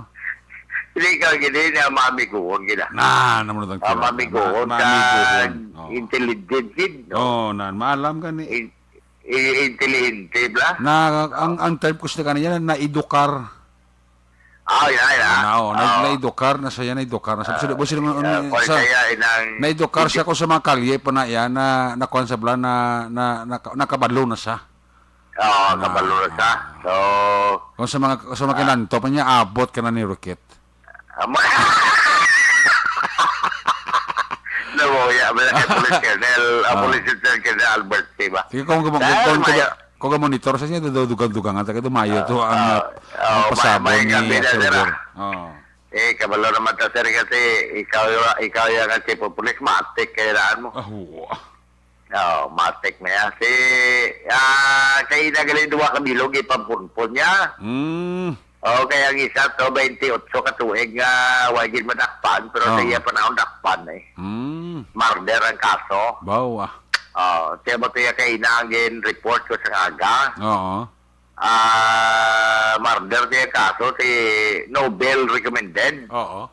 Hindi ka gid na mamiguhon gid, ah. Na, naman ang Ah, tira. mamiguhon Ma-, ka, mamiguhon. Oo. Intelligent gid, no? Oo, na, maalam ka ni. In-, i-, intelligente, bla? Na, ang, ang term ko sa kanya, na edukar. Ah, yeah, yeah. Na, oh, na, Oh. na edukar na siya, na edukar na siya. Ah, Sa, sa, yeah, sa, kaya inang na edukar siya ko sa mga kalye pa na yan, na, na kuwan sa bla, na, na, na, nakabalo na siya. Oo, Na, kabalo na siya. So, Kung sa mga, sa mga ah. kinanto pa niya, abot ka na ni Rocket. Amo. Nabuya ba na kay Police Colonel, ah, Ah. Police Lieutenant Colonel Albert, di ba? Sige, kung, kung, Dahil kung, kung, mayo- kung monitor sa siya, do-, dugang-dugangan, taga dumayo to ang, Ah, ah, oh, pasabon may, may ni kambida, Sir sir, Roger. ah. Oh. Eh, kabalo naman ta, sir, kasi ikaw, ikaw yung chief of police, matik kailangan mo. Ah, huwa. Oh, matik na yan. Si, ah, kay nagaling duwa ka bilog, ipampunpon niya. Mm. Oh, kaya ang isa to, twenty-eight ka tuig nga, wa gid madakpan, pero sa Oh. iya panahon dakpan eh. Mm. Murder ang kaso. Bawa. Oh, siya ba to yung kainangin report ko sa aga? Oo. Ah, murder niya kaso si Nobel recommended. Oo.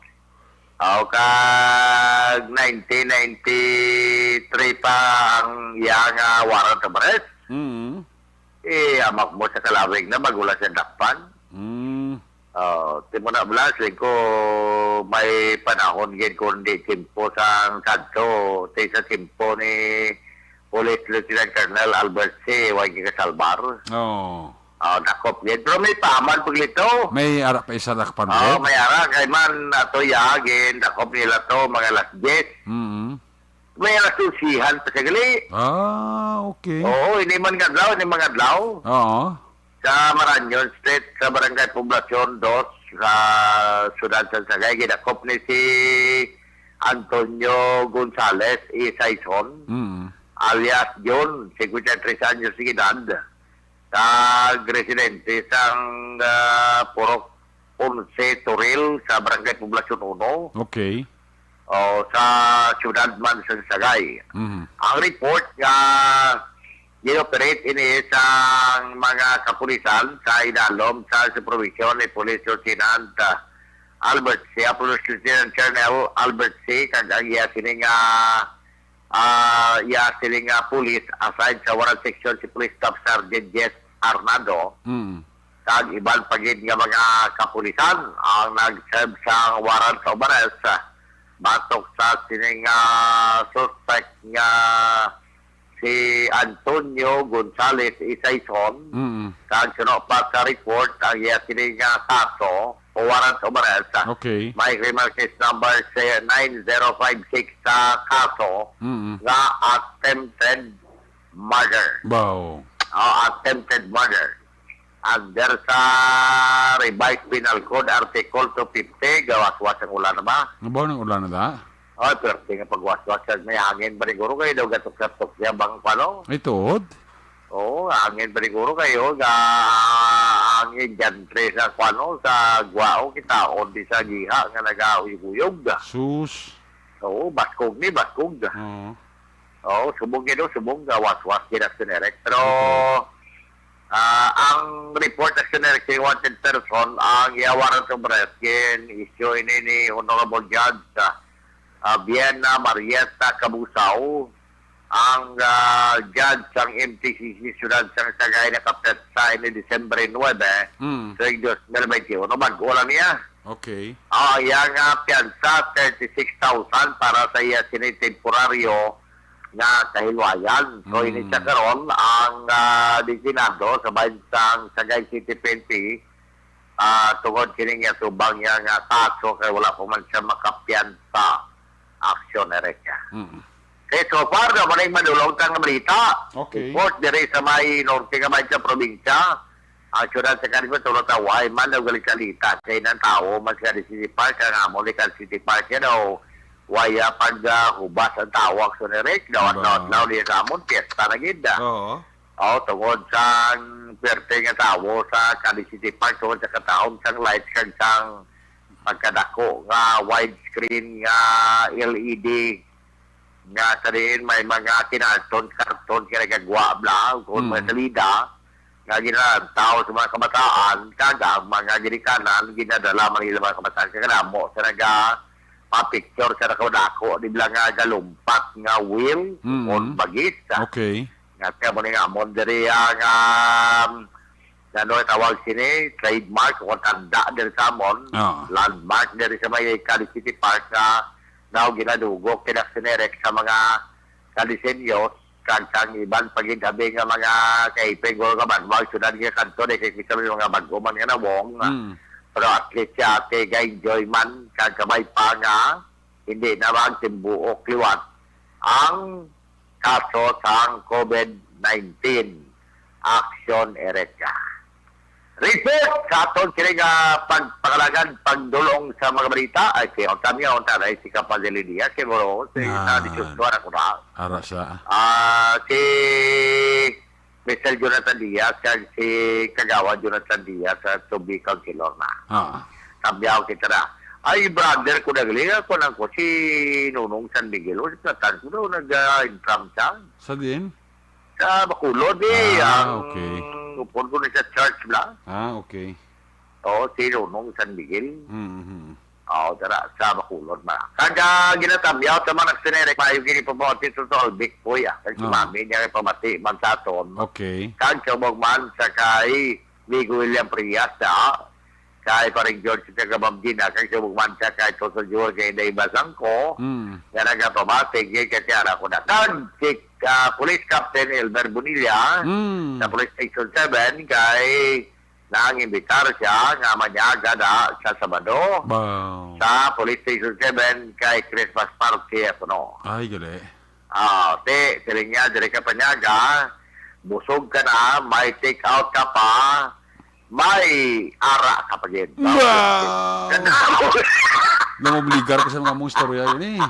Aw, kag nineteen ninety-three pa ang iya nga warrant of arrest. Mm. Eh, amak mo sa kalawig na, bago lang siya dakpan. Mm. Oh, ti mo na, Blas, eh, ko may panahon gid kung di timpo sang kadto, ti sa timpo ni Police Lieutenant Colonel Albert C. Wagi Casalbar. Oo. Oh, dakop gid. Pero may paman paglito. May ara pa isa dakpan Oh, gid. May ara kay man ato ya gin dakop nila to mga alas diyes. Mm. May alas dosihan pa sa gali. Ah, okay. Oo, ini man nga adlaw, ini man nga adlaw. Oo. Sa Marañon Street, sa Barangay Poblacion dos, sa siyudad sa Sagay, gidakop ni si Antonio Gonzales Isaison, Mm. alias John, cincuenta y tres anyos de edad, nagresidente sang, ah, Purok Onse Toril sa Barangay Poblacion uno. Okay. O, sa siyudad man sa Sagay. Mhm. Ang report nga gin-operate ini sang mga kapulisan sa idalom sa supervision ni Police Lieutenant, ah, Albert C, ah, Police Lieutenant Colonel Albert C, kag ang iya sini nga, ah, iya sini nga police assigned sa Warrant Section si Police Staff Sergeant Jess Arnado. Mm. Kag iban pa gid nga mga kapulisan ang nag-serve sang warrant of arrest, ah, batok sa sining, ah, suspect nga si Antonio Gonzales Isaison. Mm. Kag suno pa sa report, ang iya sini nga kaso o warrant of arrest, ah, Okay. may criminal case number sa nine zero five six sa kaso Mm. nga attempted murder. Wow. Oh, attempted murder. Under sa Revised Penal Code, Article two fifty, gawaswas ang ulan na ba? Nabaw ng ulan na da? Oh, pero nga pagwaswas, kag may hangin pa siguro kayo daw gatok-gatok siya bang kwano? Ay, tuod? Oo, hangin pa siguro kayo, ga hangin dyan pre sa kwano, sa Guao, kita, o di sa Giha, nga nagahuyog-huyog. Sus. Oo, baskog ni, baskog. Oo. Oo, subong gid, oh, subong, gawaswas gid ang sinerek. Pero, Okay. ah, ang report sa sinerek kay wanted person, ang iya warrant of arrest, gin-issue ini ni Honorable Judge, ah, ah, Vienna Marietta Cabusao, ang, ah, judge sang M T C C Siyudad sang Sagay nakapetsa ini Disyembre nuebe, Mm. tuig dos mil benti uno. Bag-o lang niya. Okay. Ah, iya nga piyansa, thirty-six thousand para sa iya sini temporaryo nga kahilwayan. So, Mm. ini siya karon ang, ah, designado sa bahin sang Sagay City P N P, ah, tungod kini nga subang niya nga kaso kay wala pa man siya makapiyansa. Action, Eric. Mm. Okay, so far, na maning madulong tang balita. Okay. Report diri sa may norte nga may sa probinsya. Ang siyudad sa Cadiz, tulad sa Wai man, daw galit salita. Kay nang tao, mas ka di si Park, ang amo ni Cadiz City Park, yan daw, waya pag, ah, hubas ang tao, Action Eric, daw Ba? Adlaw-adlaw niya sa amon, piyesta na gid, ah. Oo. Oh, tungod sa perte nga tao sa Cadiz City Park, tungod sa katahom sang lights kag sang pagkadako nga widescreen nga L E D nga sa diin may mga kinarton, karton nga nagagwa bla, kung mga Mm. salida, nga ginalantaw sa mga kabataan, kag ang mga ginikanan, ginadala man nila mga kabataan, kag kadamo sa naga pa-picture sa nakadako, di bla nga galumpat nga wheel, Mm. o bagis, ah. Okay. Nga siya mo ni nga amon diri ang, um, ano tawag sini, trademark o tanda diri sa amon, Ah. landmark diri sa may Cadiz City Park nga daw ginadugok kina sinerek sa mga kadisenyos, kag sang iban pa gid abi nga mga kaipig o nga banwag, syudad nga kanto, di kay kita may mga bag-o man nga nawong, Mm. pero at least siya, ate, ga-enjoy man, kag kabay pa nga, hindi na magtimbuok liwat ang kaso sang COVID nineteen. Action Ereca. Report sa aton sini nga pagpangalagan, pagdulong sa mga balita. Ay, kay ang kami, ang tanay, si Kapal de Lidia, kay Moro, si Ah. Tadi Joshua, ako na. Ara sa Ah, si Mister Jonathan Diaz, kag si Kagawa Jonathan Diaz, sa Tubi Councilor na. Ah. Tabyaw kita na. Ay, brother ko naglinga ko nang ko si Nunong San Miguel. O, si Platan ko daw nag-, ah, intram siya. Sa din? Sa Bacolod, eh. Ah, Ang okay. upod ko na sa church, bla. Ah, okay. Oo, si Nunong San Miguel. Mm-hmm. Oo, tara, sa Bacolod, bla. Kag, ah, ginatamyaw sa mga nagsinerek, mayo gini pamati sa Solvic, po, ya. Kag si Ah. mami niya pamati, man sa aton. Okay. Kag sa man sa kay Migo William Frias, ah. kay Paring George Tagabamdina, kay subong man siya kay Toso Jewel kay Inday Basangko, Mm. nga nagapamati, kay Katiara ko na. Kag si, ah, Police Captain Elmer Bonilla Mm. sa Police Station seven, kay nangimbitar siya nga manyaga na sa Sabado Wow. sa Police Station seven kay Christmas party, kuno. Ay, gali. Ah, ti, siling niya, diri ka panyaga, busog ka na, may take out ka pa, may ara ka pa gid. Wow! Ganda mo. Namobligar ka sa mga mong istorya yun eh.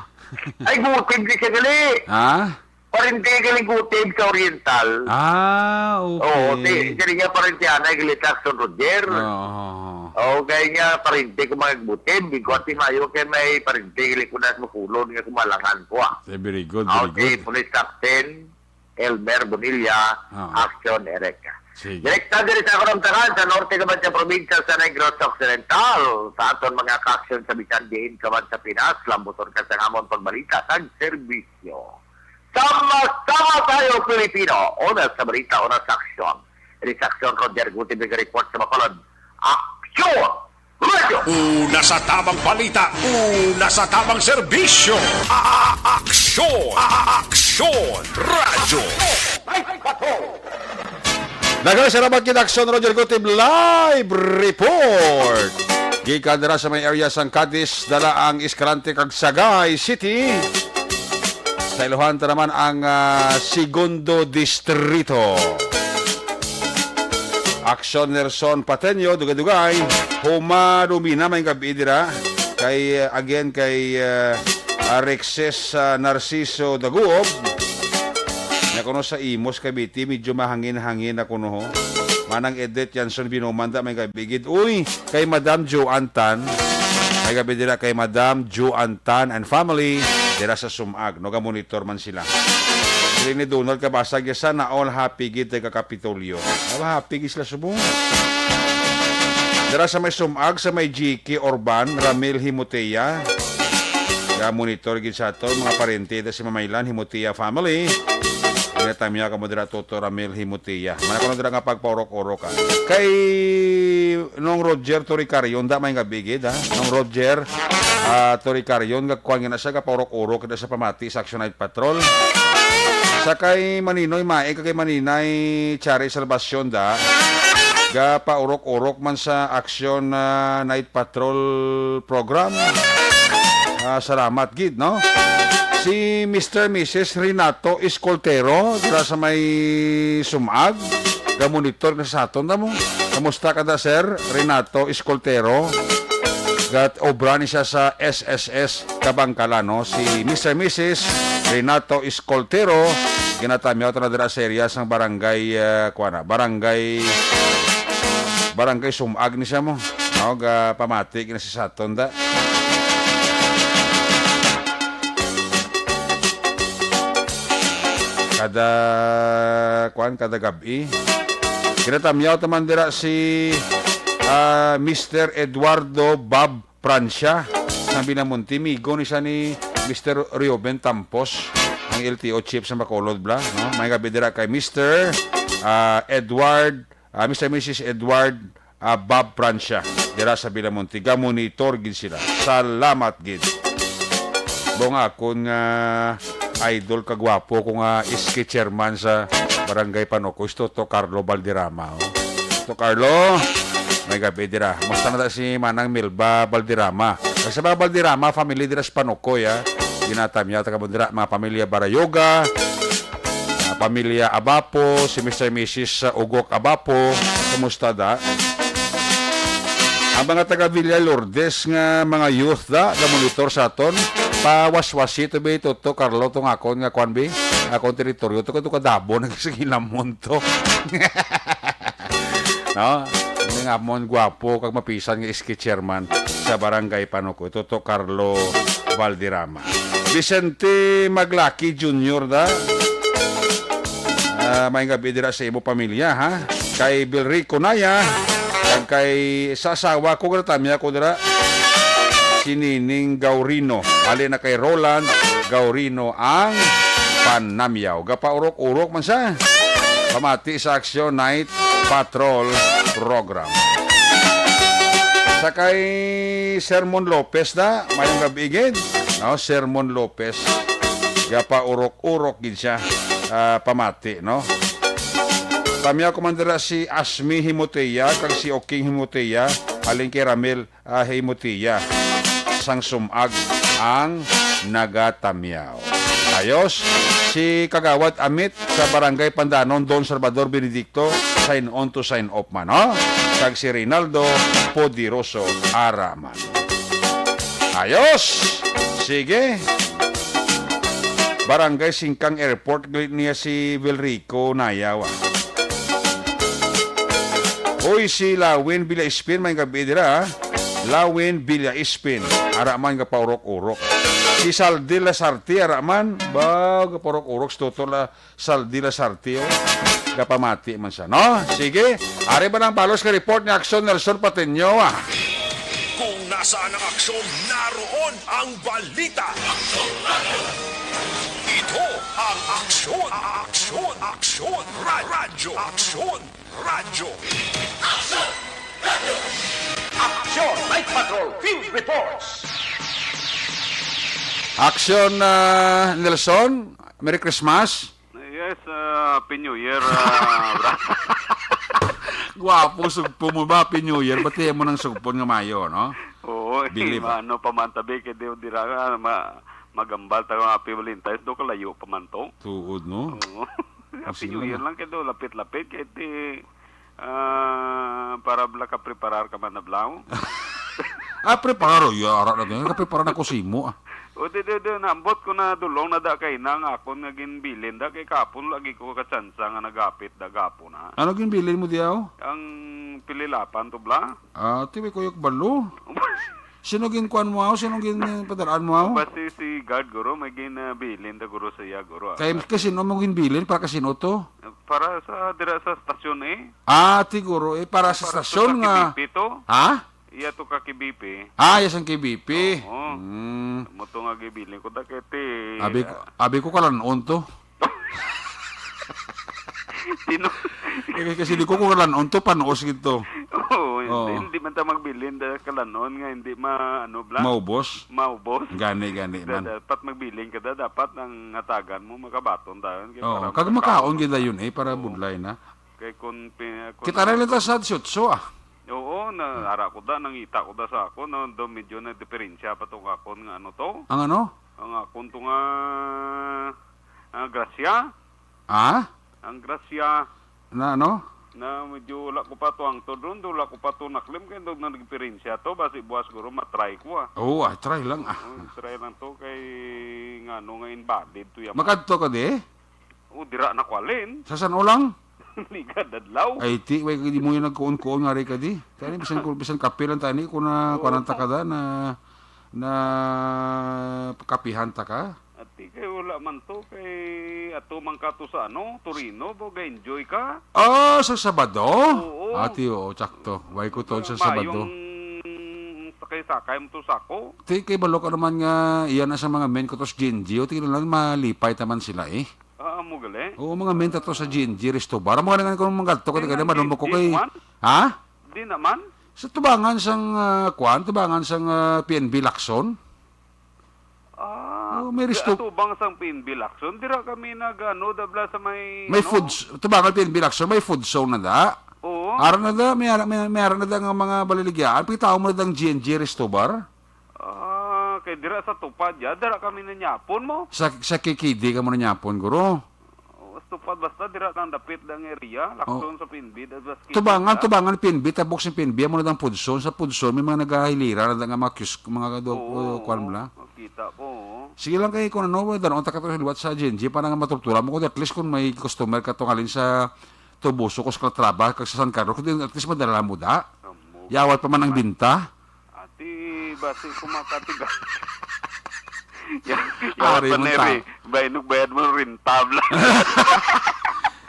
Ay, gutib di siya gali. Ha? Parente galing gutib sa Oriental. Ah, okay. Oo, ti, siling niya parente anay gali Jackson Roger. Oo. Oo, kaya niya parente ko mga gutib. Bigwati mayo kay may parente gali ko na sa Makulon nga kumalangan ko, ah. Eh, very good, very Okay, good. Police Captain Elmer Bonilla, Ah. Action Ereka. Sige. Direkta diri sa Kalamtangan, sa norte naman sa probinsya sa Negros Occidental. Sa aton mga ka-aksyon sa bisan diin ka man sa Pinas, lambuton ka sa amon pagbalita kag serbisyo. Sama-sama tayo, Pilipino! Una sa balita, una sa aksyon. Ini sa aksyon, Roger Gutierrez report sa Bacolod. Aksyon! Radyo! Una sa tamang balita, una sa tamang serbisyo. A-, a-, aksyon! A-, a-, aksyon! Radyo! Daghang salamat kay Aksyon Roger Gutib Live Report. Gikan dira sa may area sang Cadiz, dala ang Escalante kag Sagay City. Sa iluhan ta naman ang, ah, Segundo Distrito. Aksyon Nelson Pateño, dugay-dugay. Huma Lumina, may gabi dira. Kay, uh, again, kay, uh, Alexis, uh, Narciso Daguob. Na kuno sa Imus, Cavite, medyo mahangin-hangin na kuno, ho. Manang Edith Yanson Binuman, da, may gabi gid. Uy, kay Madam Joanne Tan. May gabi dira kay Madam Joanne Tan and family. Dira sa Sumag, no? Ga-monitor man sila. Diri ni Donald Kabasag, sana all happy gid taga Kapitolyo. Aba, happy gid sila subong. Dira sa may Sumag, sa may G K Orban, Ramil Himotea. Ga monitor gid sa ato, mga parente, da si Mamaylan Himotea family. Ginatamya ka mo dira, Toto Ramil Himotea. Mana ko na dira nga pagpaurok-urok, ah. Kay Nong Roger Toricarion, da may nga bigid, ha? Nong Roger, ah, Toricarion, nga kuwan nga na siya, gapaurok-urok na sa pamati sa Action Night Patrol. Sa kay Maninoy Mae, kag kay Maninay Chari Salvacion da, gapaurok-urok man sa Action, ah, Night Patrol program. Ah, salamat gid, no? Si Mister Missus Renato Escoltero, dira sa may Sumag, gamonitor na sa aton, tamo. Kamusta ka da, Sir Renato Escoltero? Gat obra ni siya sa S S S Kabangkalan, no? Si Mister Missus Renato Escoltero, ginatamyaw ta na dira sa area sang barangay, ah, kuwan na, barangay, barangay Sumag ni siya mo. No, ga pamati gina si saton da. Kada, kuwan, kada gab-i. Ginatamyaw ta man dira si, ah, Mister Eduardo Bob Prancia, sang Binamonte, migo ni siya ni Mister Reuben Tampos, ang L T O chief sa Bacolod, bla, no? May gabi dira kay Mister, ah, Edward, ah, Mister Missus Edward, ah, Bob Prancia, dira sa Binamonte. Gamonitor gid sila. Salamat gid. Bo nga akon nga idol kagwapo ko nga S K chairman sa Barangay Panukoy, si Toto Carlo Valderrama, oh. Toto Carlo, may gabi dira. Musta na ta si Manang Melba Valderrama? Kag sa mga Valderrama family dira sa Panukoy, ah. Ginatamyaw ta kamo dira, mga pamilya Barayoga, ah, pamilya Abapo, si Mister Missus Ugok Abapo. Kumusta da? Ang mga taga Villa Lourdes nga mga youth da, ga-monitor sa aton, pawaswasi to, be, Toto Carlo, tong akon nga kwan, be, akon teritoryo to, kato ka Davao, nagsigilamon to. No? Ini nga amon gwapo kag mapisan nga S K chairman sa Barangay Panukoy, Toto Carlo Valderrama. Vicente Maglaki Junior da. Ah, may gabi dira sa imo pamilya, ha? Kay Bilrico Naya, kag kay sa asawa ko, ginatamya ko dira, si Nining Gaurino. Ali na kay Roland Gaurino ang panamyaw. Gapaurok-urok man siya. Pamati sa Action Night Patrol Program. Sa kay Sermon Lopez na, mayong gabi gid. No, Sermon Lopez. Gapaurok-urok gid siya, ah, pamati, no? Tamyaw ko man dira si Asmi Himotea kag si Oking Himotea, halin kay Ramil, ah, Himotea sang Sumag ang nagatamyaw. Ayos, si Kagawad Amit sa Barangay Pandanon, Don Salvador Benedicto, sign on to sign off man, no? Kag si Reynaldo Poderoso Araman. Ayos! Sige. Barangay Singkang Airport, gali niya si Vilrico Nayaw, ah. Uy, si Lawin Villa Ispin, may gabi dira, ah. Lawin Villa Ispin, ara man nga paurok-urok. Si Saldi Lasarte, ara man, ba, nga paurok-urok, si Toto La, Saldi Lasarte, oh. Gapamati man siya, no? Sige, ari ba ang balos nga report ni Aksyon Nelson Pateño, ah? Kung nasaan ang aksyon, naroon ang balita. Ito ang Aksyon, Aksyon, Aksyon, Ra-, Radyo, Aksyon, Radyo. Aksyon Night Patrol Field Reports. Aksyon, ah, Nelson, Merry Christmas. Yes, ah, Happy New Year, ah, bra-. Gwapong sugpo mo ba, Happy New Year? Ba't di mo nang sugpon nga mayo, no? Oo, eh, Bili ba? Maano pa man tabi, kay di, di ra, ah, ma-, magambal tayo nga Happy Valentine's, do kalayo pa man to. Tuod, no? Oo. Happy Sige New Year lang. Lang, kay do lapit-lapit, kay di, ah, para bala ka preparar ka man na blaw. Ah, preparar, oh, yara na din. Kapreparar na ko simo, ah. O, di, di, di, naambot ko na dulong na da kay na nga akon nga ginbilin da kay kapon lagi ko katsansa nga nagapit da gapon na. Ano ginbilin mo diyaw? Ang pililapan to bla? Ah, ti may kuyok balo. Sino ginkuan mo aw? Sino gin padalaan mo aw? Basi si guard guro may ginbilin da guro sa iya guro, ah. Kay, kay sino mo ginbilin para kasino to? Para sa dira sa stasyon eh. Ah, ti guro eh para sa Para stasyon sa nga. K B P to. Ha? Iya to ka K B P. Ah, iya sang K B P. Oo. Hmm. Mo to nga gibilin ko da kay ti. Abi ko, abi ko kalan-on to. Sino? Eh, kasi di ko ko kalan-on to, panuos gid to. Oo, Oo. Hindi, hindi man ta magbilin da kalan-on nga hindi ma-, ano bla? Maubos? Maubos. Gani, gani Da-, man. Dapat magbilin ka da, dapat ang hatagan mo makabaton dayon kay Oo, para kag makaon makaon gid dayon eh, para Oo. Budlay na. Kay kun pi-, kun Kita na lang ta sa dieciocho, ah. Oo, na, ara ko da, nangita ko da sa ako, na do medyo nagdiperensya pa tong akon nga ano to. Ang ano? Ang akon to nga, ah, grasya. Ah? Ang grasya. Na ano? Na medyo wala ko pa to ang to doon, wala ko pa to naklim, kay do nagdiperensya to, basi buwas guro matry ko, ah. Oo, ah, try lang, ah. Oo, try lang to, kay nga ano nga invalid to yan. Makadto ka di? O, dira na ko alin. Sa San Ulang? Ligad adlaw. Ay, ti, way, di mo yung nagkuon-kuon nga rin ka di. Tani, bisan ko, bisan kape lang tani, kung na, Oo. kuwanan ta ka da, na, na kapihan ta ka. Ati, kay wala man to, kay ato man ka to sa ano, Torino, bo, ga-enjoy ka. Oh, sa Sabado? Oo. Ati, oo, tsakto. Way ko to sa Sabado. Mayong sakay-sakay mo to sa ako. Ti, kay balo ka naman nga, iyan na sa mga men ko to sa G N G, o, ti, lang malipay taman sila, eh. Ah, amo gali? Oo, mga men tato sa G N G Resto Bar. Amo nga nga kung manggadto ka, Di taga man, naman, di, mo ko di kay, naman. Ha? Di naman. Sa tubangan sang, ah, kwan, tubangan sang, ah, P N B Lacson. Ah, Oh, may di, resto- atubang sang P N B Lacson. Dira kami nag, ano, dabla sa may, May ano? Foods, tubangan P N B Lacson, may food zone na da. Oo. Ara na da, may ara, may, may ara na da nga mga baliligyaan. Pitaw mo na dang G N G Resto Bar. Ah, kay dira sa Tupad, ya, dira kami nanyapon mo. Sa, sa K K D ka mo nanyapon, guro? Oh, sa Tupad, basta dira lang dapit lang area, Lacson Oh. sa P N B, das, das Tubangan, kita. Tubangan P N B, tabok sa P N B, amo na dang Pudson. Sa Pudson, may mga nagahilira na nga mga kiosk, mga do-, Oo, oh, kwan mo na. Makita po, oh. Sige lang kay kung ano, danon ta ka to liwat sa G N G, para nga matultulan mo kung at least kung may customer ka to halin sa Toboso, Calatrava, kag sa San Carlos, kung at least madala mo da. Amo. Yawat pa man ang binta. Ati, basi ko makatiga. Ya, ya, Ari pa mo na ta. Ri. Bay, nagbayad mo, rentab lang.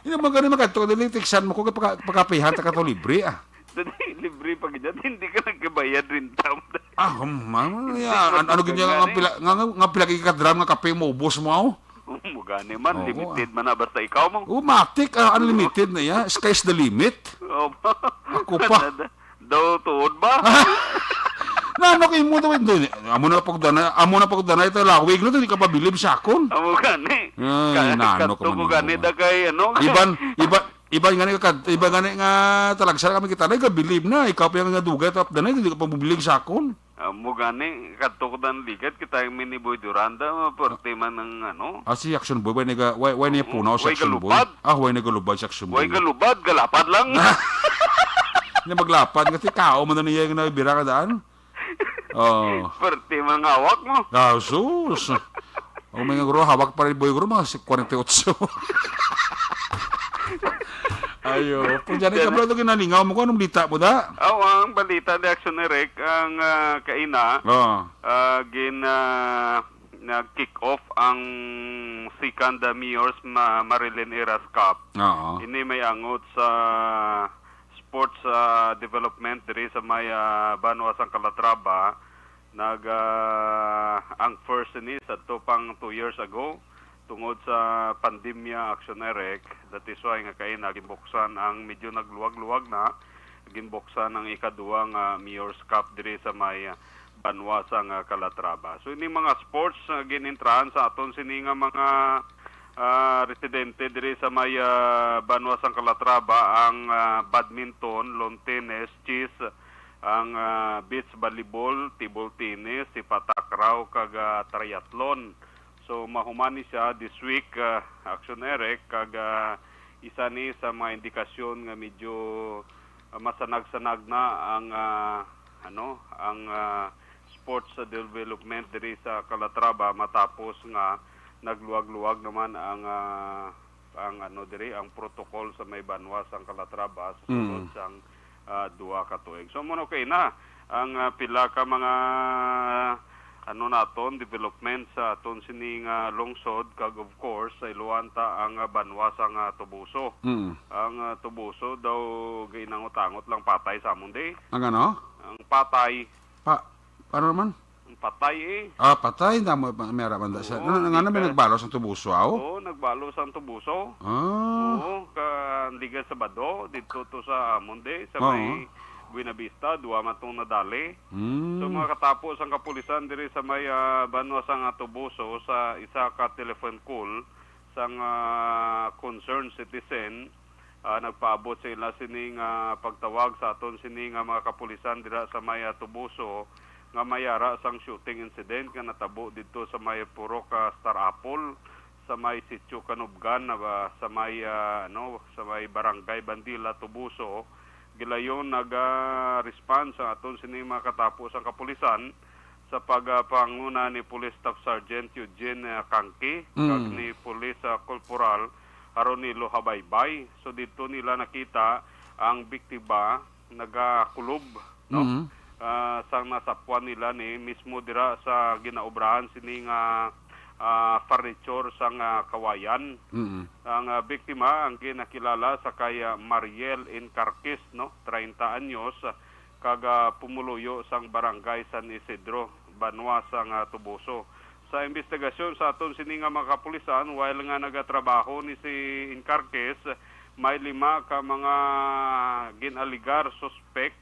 Ina, magani makadto, dili, tiksan mo ko, kay pagka-, pagkapihan, ta ka to libre, ah. Dali, libre pa gid, hindi ka nagkabayad, rentab. Ah, um, ano, Hindi ya, ka an-, ano gid niya, nga nagkaganay. Pila, nga, nga, nga pila ka drum nga kape mo, ubos mo, aw? Um, gani man, Oo, limited ah. Man na, basta ikaw mo. Oh, matik, ah, unlimited na ya. Sky's the limit. Oh, Ako pa. Nada-, Daw tuod ba? Ano kay mo daw, do-, amo na pagdana, amo na pagdana ito lawig na to, di ka pabilib sa akon. Amo gani. Ay, Ka-, nano ka kadto man ko gani mo. Da kay, ano, Iban, iba, iban gani ka, iban gani nga talagsa kami kita na, ikabilib na, ikaw pa yung nga dugay, tap danay, di ka pabilib sa akon. Amo gani, kadto ko dan ligat, kita yung mini Boy Duranda, perti man ang, ano. Ah, si Action Boy, why naga, why, why niya Oo, punaw si why Action Boy? Galupad? Ah, why nagalubad si Action Boy? Why galubad, galapad lang. Hindi maglapad, kasi kao man na niya yung nabira ka daan. Oh. Perti man nga hawak mo. Ah, sus. O, may nga guro, hawak pa rin, boy, guro, mga si-, kwarenta y ocho. Ayo. Pag dyan, Yan. Kabla ito ginalingaw mo, kung anong balita mo, da? Aw, ang balita ni Action Eric, ang, ah, kaina, Oh. ah, gin, ah, nag-kick off ang second, ah, Mayor's Ma-, Marilyn Heras Cup. Oo. Ini may angot sa sports, ah, development diri sa may, ah, banwa sang Calatrava. Nag, ah, ang first ini sadto pang two years ago, tungod sa pandemya, Action Eric, that is why nga kaina ginbuksan ang medyo nagluwag-luwag na, ginbuksan ang ikaduha nga Mayor's Cup diri sa may, ah, banwa sang, ah, Calatrava. So, ini mga sports nga ginintrahan sa aton sini nga mga, ah, residente diri sa may, ah, banwa sang Calatrava, ang, ah, badminton, lawn tennis, chess, ang, ah, beach volleyball, table tennis, sepak takraw, kag, ah, triathlon. So, mahuman ni siya this week, ah, Action Eric, kag, ah, isa ni sa mga indikasyon nga medyo, ah, masanag-sanag na ang, ah, ano, ang, ah, sports sa development diri sa Calatrava matapos nga nagluwag-luwag naman ang, ah, ang, ano, diri, ang protocol sa may banwa sang Calatrava sa sulod Mm. sang, ah, duha ka tuig. So, amo na kaina ang, ah, pila ka mga, ano naton, development sa aton sining, ah, lungsod, kag of course, sa iluan ta ang, ah, banwa sang, ah, Toboso. Mm. Ang, ah, Toboso daw ginangot-angot lang patay sa amon di. Ang ano? Ang patay. Pa-, ano naman? Ang patay, eh. Ah, patay. Damo pa, may araman da siya. Oo, Ano, ano, ano, may nagbalos ang Tubuso, aw? Oo, nagbalos ang Tubuso. Ah. Oo, ka-, liga Sabado, dito to sa amon di, sa Oo. may Buena Vista, duwa man tong nadali. Hmm. So, mga katapo sang kapulisan diri sa may, ah, banwa sang Tubuso, sa isa ka telephone call sang, ah, concerned citizen, ah, nagpaabot sa ila sini nga pagtawag sa aton sini nga mga kapulisan dira sa may, ah, Tubuso nga may ara sang shooting incident nga natabo didto sa may Purok, ah, Star Apple, sa may Sitio Kanubgan, na ba, sa may, ah, ano, sa may Barangay Bandila, Tubuso. Gilayon naga-respond sa aton sini mga katapo sang kapulisan sa pagpanguna ni Police Staff Sergeant Eugene, ah, Kangki, kag Mm. ni Police, ah, Corporal Aronilo Habaybay. So, didto nila nakita ang biktima nagakulob, no? Mm. Ah, sang nasapwan nila ni mismo dira sa ginaobrahan sini nga, ah, furniture sang, ah, kawayan. Mm. Ang, ah, biktima ang ginakilala sa kay, ah, Mariel Encarquez, no? Treinta anyos, kag, ah, pumuluyo sang Barangay San Isidro, banwa sang, ah, Tubuso. Sa investigasyon sa aton sini nga mga kapulisan, while nga nagatrabaho ni si Encarquez, may lima ka mga gin-alegar suspek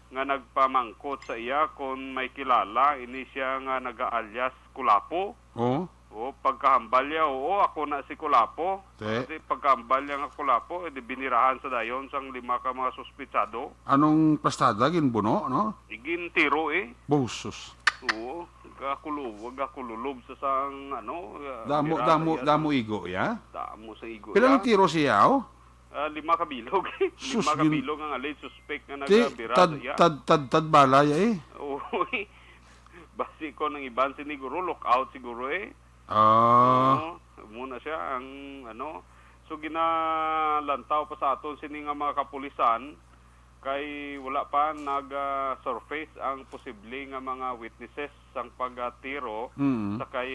nga nagpamangkot sa iya kon may kilala ini siya nga naga-alias Kulapo. Oh. O, pagkahambal niya, "Oo, ako na si Kulapo." Te. Kasi pagkahambal niya nga Kulapo, eh, di binirahan sa dayon sang lima ka mga suspitsado. Anong plastada, ginbuno, no? Gintiro, eh. Busos. Oo, gakulo-, gakulolob sa sang, ano, ah, Damo, bira damo, sa iya. Damo igo, ya? Damo sa igo, Pila ya. Ang tiro siya, oh? Ah, lima ka bilog. Sus, Lima ka gin- bilog ang alleged suspect nga Ti-, nagabira tad, sa iya. Tad, tad, tad bala ya, eh. Oo, eh. Basi ko nang iban siniguro, lookout siguro, eh. Ah. Oo, muna siya ang, ano. So, ginalantaw pa sa aton sini nga mga kapulisan, kay wala pa nag, ah, surface ang posible nga mga witnesses sang pagtiro Mm. sa kay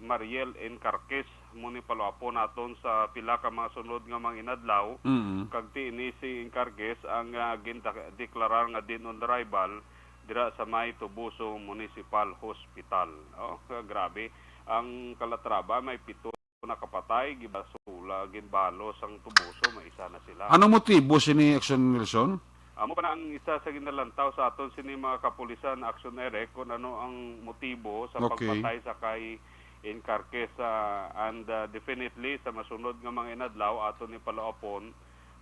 Mariel Encarquez. Amo ni paluapon naton sa pila ka mga sunod nga mga inadlaw. Mm. Kag ti ini si Encarquez ang, ah, ginda-, deklarar nga dead on arrival dira sa may Tubuso Municipal Hospital. Oh, grabe. Ang Calatrava may pito nakapatay, gibasula, ginbalo sang Tubuso, may isa na sila. Anong motibo sini, Action Nelson? Amo pa na ang isa sa ginalantaw sa aton sini mga kapulisan, Action Eric, kung ano ang motibo sa Okay. pagpatay sa kay Encarquez, ah, and, ah, definitely sa masunod nga mga inadlaw aton ni palaupon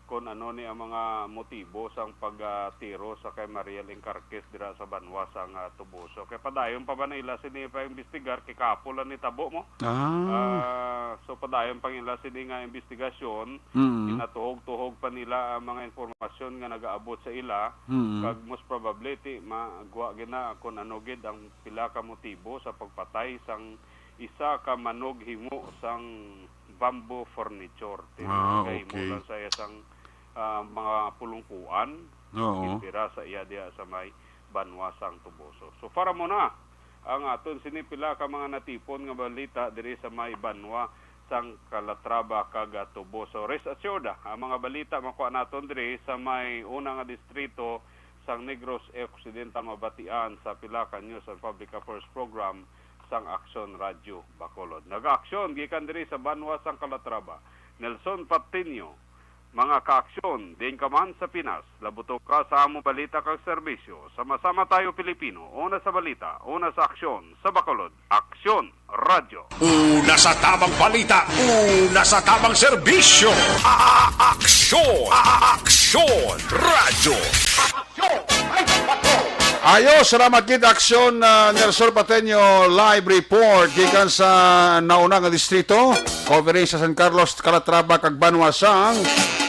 kung ano ni ang mga motibo sang pagtiro sa kay Mariel Encarquez dira sa banwa sang, ah, Toboso. Kay padayon pa ba nila sini pa imbestigar kay kapo lang ni tabo mo? Ah. Ah, so padayon pa nila sini nga imbestigasyon, Mm. ginatuhog-tuhog pa nila ang mga impormasyon nga nagaabot sa ila, Mm. kag most probably ti magwa gina kung ano gid ang pila ka motibo sa pagpatay sang isa ka manughimo sang bamboo furniture. Ti Ah, nagahimo okay. lang sa iya sang, ah, mga pulungkuan, Oo. gindira sa iya diha sa may banwa sang Toboso. So, para mo na ang aton sini pila ka mga natipon nga balita diri sa may banwa sang Calatrava kag Toboso. Rest assured, ah, ang mga balita makuha naton diri sa may una nga distrito sang Negros Occidental mabatian sa pila ka News and Public Affairs Program sang Aksyon Radyo Bacolod. Nag-aksyon gikan diri sa banwa sang Calatrava, Nelson Patiño. Mga kaaksyon, diin ka man sa Pinas, labuto ka sa among balita kag serbisyo. Sama-sama tayo, Pilipino, una sa balita, una sa aksyon, sa Bacolod, Aksyon Radyo. Una sa tamang balita, una sa tamang serbisyo. A-, a-, aksyon, a-, a-, aksyon, radyo. Aksyon, ay, patrol. Ayo, salamat gid, Aksyon, ah, Nelson Pateño, live report gikan sa nauna nga distrito, covering sa San Carlos, Calatrava, kag banwa sang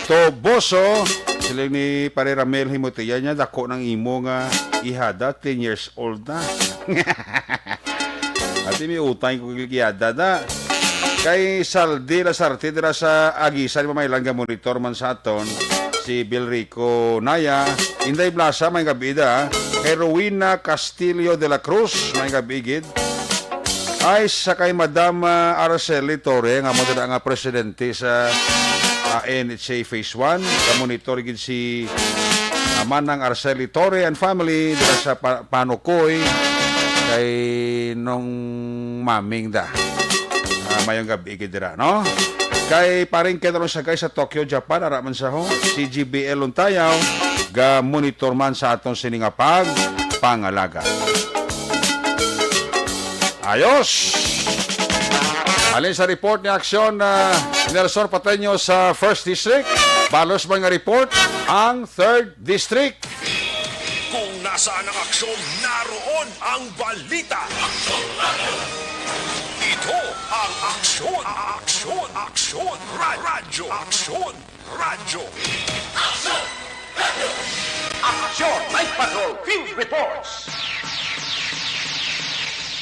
Toboso. Siling ni Pare Ramel Himotia niya, dako nang imo nga ihada, ten years old na. Ati may utang ko gilyada na. Kay Saldi Lasarte dira sa Aguisan, mamailan nga monitor man sa aton, si Bill Rico Naya, Inday Blasa, may gabi da. Kay Rowena Castillo de la Cruz, may gabi gid. Ay, sa kay Madam, ah, Araceli Torre, nga mo dira nga presidente sa, ah, N H A Phase one. Ka monitor gid si, ah, Manang Araceli Torre and family dira sa Pa-, Panukoy. Kay nung maming da. Ah, mayong gabi gid dira, no? Kay paring Ken Rosagay sa Tokyo, Japan, ara man sa ho, si G B L Luntayaw, ga monitor man sa aton sini nga pagpangalaga. Ayos! Halin sa report ni Aksyon, ah, Nelson Pateño sa First District. Balos man nga report ang Third District. Kung nasaan ang aksyon, naroon ang balita. Ito ang Aksyon, Aksyon, Aksyon, Ra-, Radyo, Aksyon, Radyo. Aksyon, Night Patrol, Field Reports.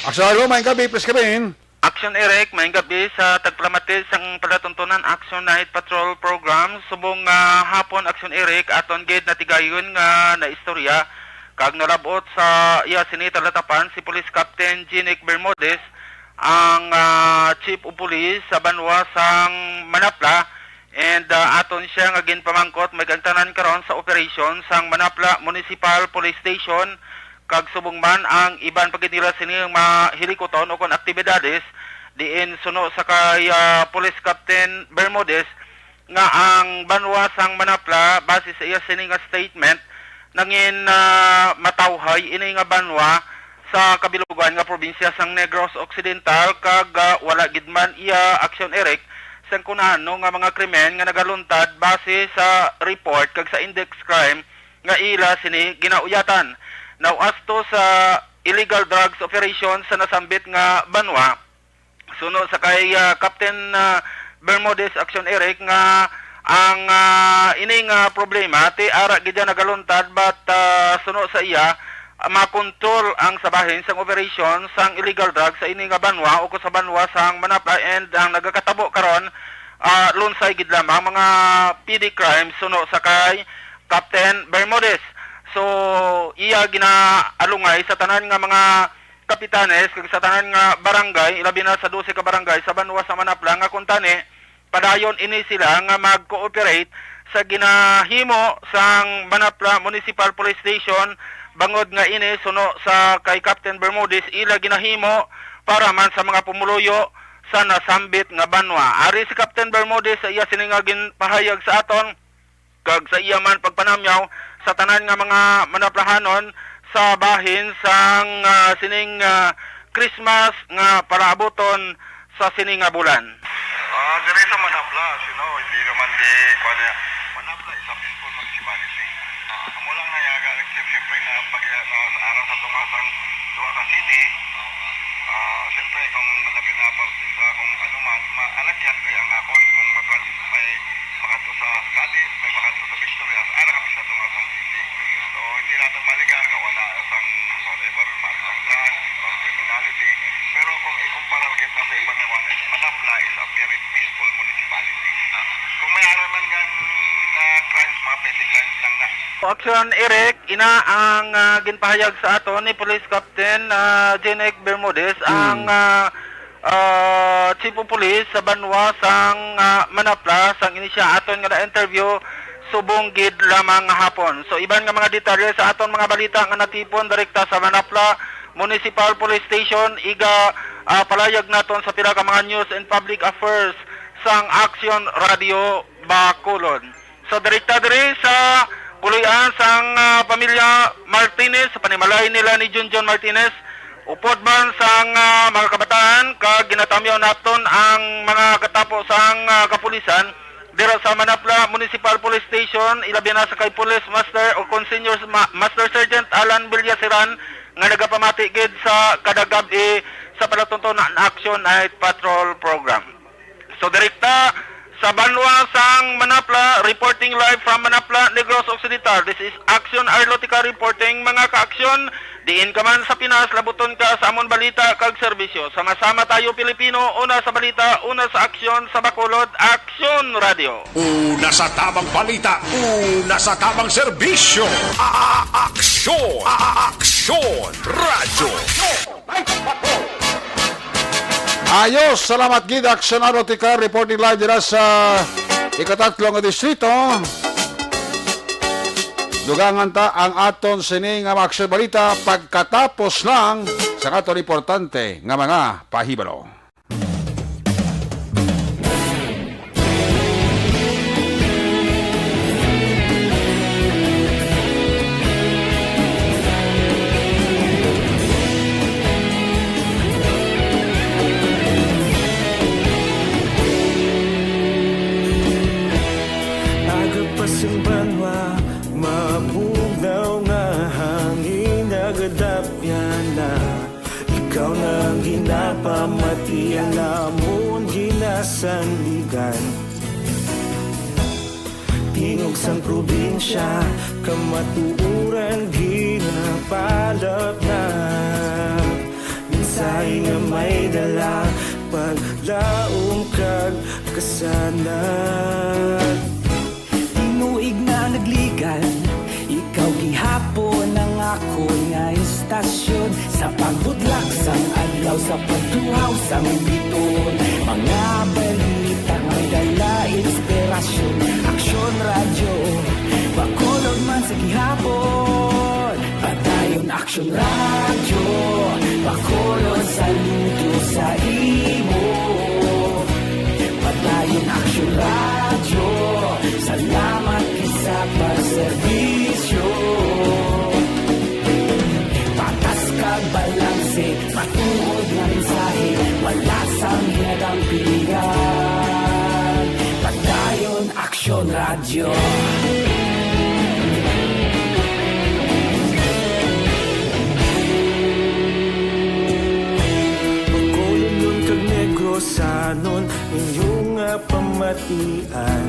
Aksyon, hello, may gabi, please come in. Aksyon, Eric, may gabi sa tagpalamati sang palatuntunan Aksyon Night Patrol Program. Subong nga hapon, Aksyon, Eric, aton gid natigayon nga naistorya kag nalab-ot sa iya sini talatapan si Police Captain Ginic Bermudez, ang, ah, Chief of Police sa banwa sang Manapla, and, ah, aton siya nga ginpamangkot may kaangtanan karon sa operasyon sang Manapla Municipal Police Station, kag subong man ang iban pa gid nila sini nga mga hilikuton o kon aktibidades, diin suno sa kay, ah, Police Captain Bermudez, nga ang banwa sang Manapla, base sa iya sini nga statement, nangin, ah, matawhay ini nga banwa sa kabilugan nga probinsya sang Negros Occidental, kag, ah, wala gid man iya aksyon, Eric, sang kunano nga mga krimen nga nagaluntad base sa report kag sa index crime nga ila sini ginauyatan. Now, as to sa illegal drugs operation sa nasambit nga banwa, suno sa kay, ah, Captain, ah, Bermudez Action, Eric, nga ang, ah, ini nga problema ti ara gid ya nagaluntad, but, ah, suno sa iya, ah, makontrol ang sabahin sang operasyon sang illegal drugs sa ini nga banwa o sa banwa sang Manapla, and ang nagakatabo karon, ah, lunsay gid lamang mga petty crimes suno sa kay Captain Bermudez. So, iya ginaalungay sa tanan nga mga kapitanes kag sa tanan nga barangay, ilabi na sa dose ka barangay sa banwa sa Manapla, nga kuntani padayon ini sila nga mag-cooperate sa ginahimo sang Manapla Municipal Police Station, bangod nga ini suno sa kay Captain Bermudez ila ginahimo para man sa mga pumuluyo sa nasambit nga banwa. Ari si Captain Bermudez sa iya sini nga ginpahayag sa aton, kag sa iya man pagpanamyaw sa tanan nga mga manaplahanon sa bahin sang, ah, sining, ah, Christmas nga palaabuton sa sini nga bulan. Ah, diri sa Manapla, sino, hindi naman di, kuwan niya. Manapla is a peaceful municipality. Ah, amo lang na yaga, siyempre, na pag, na sa ara sa tunga sang duha ka city, ah, siyempre, kung labi na parte sa kung ano man, maalagyan ko ang akon kung matran-, may makadto sa Cadiz, may makadto sa Victoria, ara kami sa tunga sang city. So, hindi natin maligan nga wala sang whatever, sang drugs, or criminality. Pero kung ikumpara kita sa ibang mga, Manapla is a very peaceful municipality. Kung may ara man nga, nga crimes, mga petty crimes lang na. Action, Eric, ina ang, ah, ginpahayag sa aton ni Police Captain, ah, Jenek Bermudez, Mm. ang, ah, ah, Chief of Police sa banwa sang, ah, Manapla, sang ini siya aton nga na-interview subong gid lamang nga hapon. So, iban nga mga detalye sa aton mga balita nga natipon direkta sa Manapla Municipal Police Station, iga, ah, palayag naton sa pila ka mga news and public affairs sang Action Radio Bacolod. So, direkta diri sa puloy-an sang, ah, pamilya Martinez, sa panimalay nila ni Junjun Martinez, upod man sang, ah, mga kabataan, kag ginatamyaw naton ang mga katapo sang, ah, kapulisan dira sa Manapla Municipal Police Station, ilabi na sa kay Police Master o kung Senior Ma-, Master Sergeant Alan Villaseran, nga nagapamati gid sa kada gab-i sa palatuntunan Action Night Patrol Program. So, direkta sa banwa sang Manapla, reporting live from Manapla, Negros Occidental. This is Action Arlotica reporting, mga ka-aksyon. Diin ka man sa Pinas, labuton ka sa amon balita kag serbisyo. Sama-sama tayo, Pilipino, una sa balita, una sa aksyon, sa Bacolod, Aksyon Radio. Una sa tamang balita, una sa tamang serbisyo. A-, a-, aksyon, a-, a-, aksyon, radyo. Ayos, salamat gid, Action Arlotica, reporting live dira sa ikatatlo nga distrito. Dugangan ta ang aton sini nga mga aksyon balita pagkatapos lang sa aton importante nga mga pahibalo. Aga pa sing banwa, mabugnaw nga hangin, nagadapyan na. Ikaw na ang ginapamatian, amon ginasandigan. Tingog sang probinsya, kamatuoran ginapalapnap. Mensahe nga may dala, paglaom kag kasanag. Tinuig na nagligan, ikaw gihapon ang akon nga istasyon. Sa pagbutlak sang adlaw, sa pagtuhaw sang biton, mga balita nga may dala inspirasyon. Aksyon Radyo, Bacolod man sa gihapon. Padayon Aksyon Radyo, Bacolod, saludo sa imo. Padayon Aksyon Radyo, salamat gid sa pagserbisyo. Patas kag balanse, matuod nga mensahe, wala sang ginadampigan. Padayon Aksyon Radyo. Bacolodnon kag Negrosanon, inyo nga pamatian.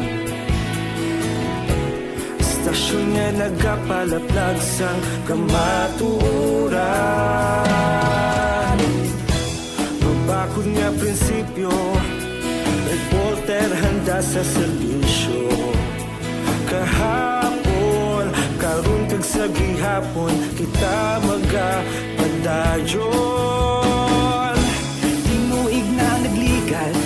Istasyon nga nagapalaplag sang kamatuoran. Mabakod nga prinsipyo, reporter handa sa serbisyo. Kahapon, karon kag sa gihapon, kita magapadayon. Tinuig na nagligan,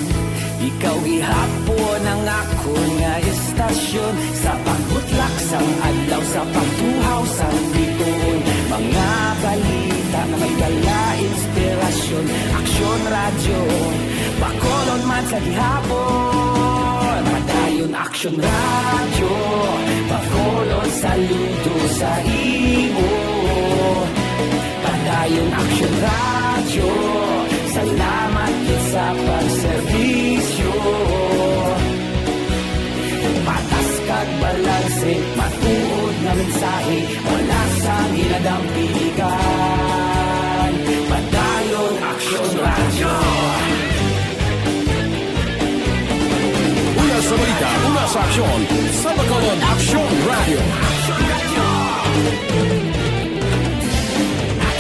ikaw gihapon ang akon nga istasyon. Sa pagbutlak sang adlaw, sa pagtuhaw sang biton, mga balita nga may dala inspirasyon. Aksyon Radyo, Bacolod man sa gihapon. Padayon Padayon Aksyon Radyo, Bacolod, saludo sa imo. Padayon Aksyon Radyo, salamat gid sa pagserbisyo. Patas kag balanse, matuod nga mensahe, wala sang ginadampigan. Padayon Aksyon Radyo. Una sa balita, una sa aksyon, sa Bacolod Aksyon Radyo.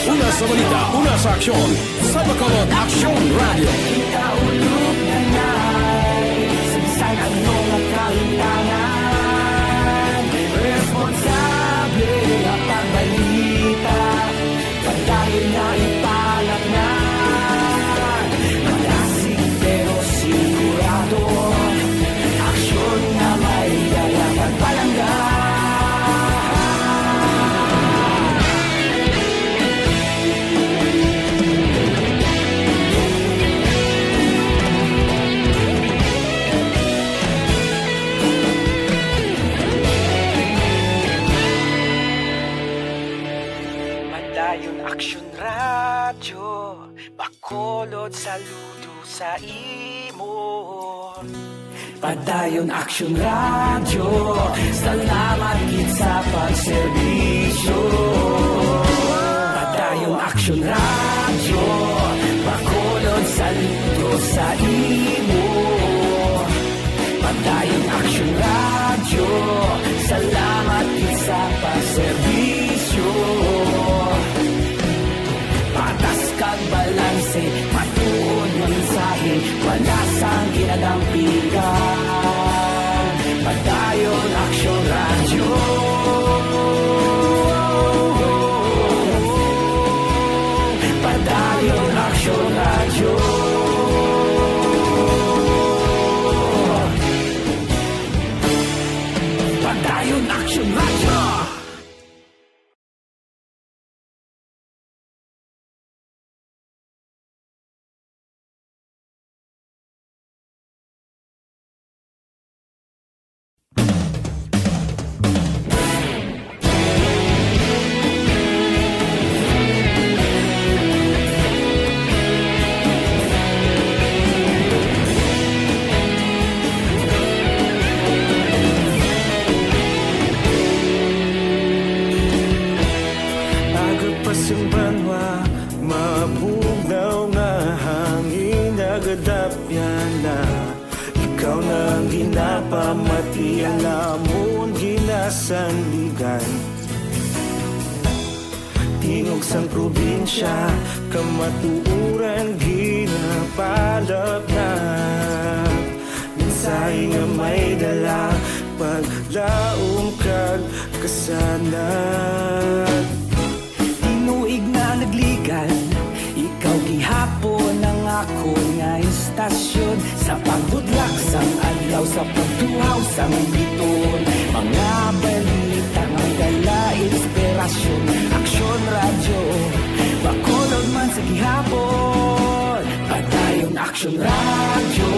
Una sa balita, una sa aksyon, sa Bacolod Aksyon Radyo. Kita ulog na nai, sa bisan ano nga kahintangan, responsable nga pagbalita. Padayon na ipalaknag, malasig pero sigurado. Aksyon nga may dala pagpalangga. Padayon Aksyon Radyo, Bacolod, saludo sa imo. Padayon Aksyon Radyo, salamat gid sa pagserbisyo. Padayon Aksyon Radyo, Bacolod, saludo sa imo. Padayon Aksyon Radyo, salamat gid sa pagserbisyo. Patas kag balanse, matuod nga mensahe, wala sang ginadampigan. Padayon Aksyon Radyo. Padayon Aksyon Radyo. Padayon Aksyon Radyo. Aga pa sing banwa, mabugnaw nga hangin, nagadapyan na. Ikaw na ang ginapamati, ang amon ginasandigan. Tingog sang probinsya, kamatuoran ginapalapnag. Mensahe nga may dala, paglaom kag kasanag. Tinuig na nagligan, ikaw gihapon ang akon nga istasyon. Sa pagbutlak sang adlaw, sa pagtuhaw sang bituon, mga balita nga may dala inspirasyon. Aksyon Radyo, Bacolod man sa gihapon. Padayon Aksyon Radyo,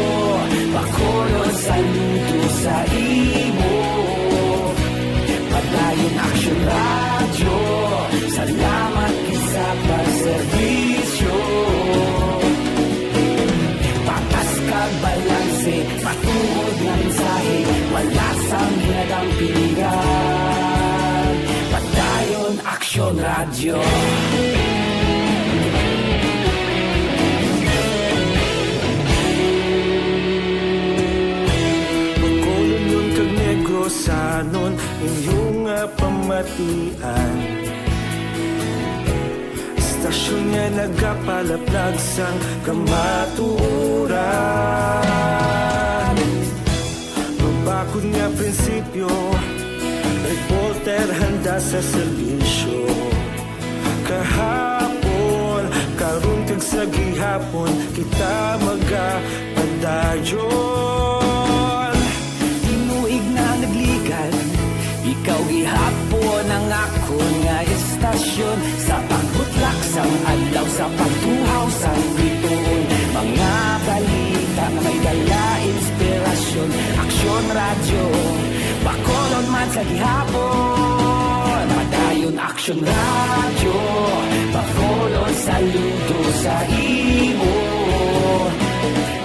Bacolod, saludo sa imo. Padayon Aksyon Radyo, salamat gid sa pagserbisyo. Patas kag balanse, matuod nga mensahe, wala sang ginadampigan. Padayon Aksyon Radyo. Bacolod kag Negrosanon, inyo nga pamatian. Istasyon nga nagapalaplag sang kamatuoran. Mabakod nga prinsipyo, reporter handa sa serbisyo. Kahapon, karon kag sa gihapon, kita magapadayon. Tinuig na nagligan, ikaw gihapon ang akon nga istasyon. Sa pagbutlak sang adlaw, sa pagtuhaw sang bituon, mga balita nga may dala inspirasyon. Aksyon Radyo. sa gihapon. Padayon Aksyon Radyo, Bacolod, saludo sa imo.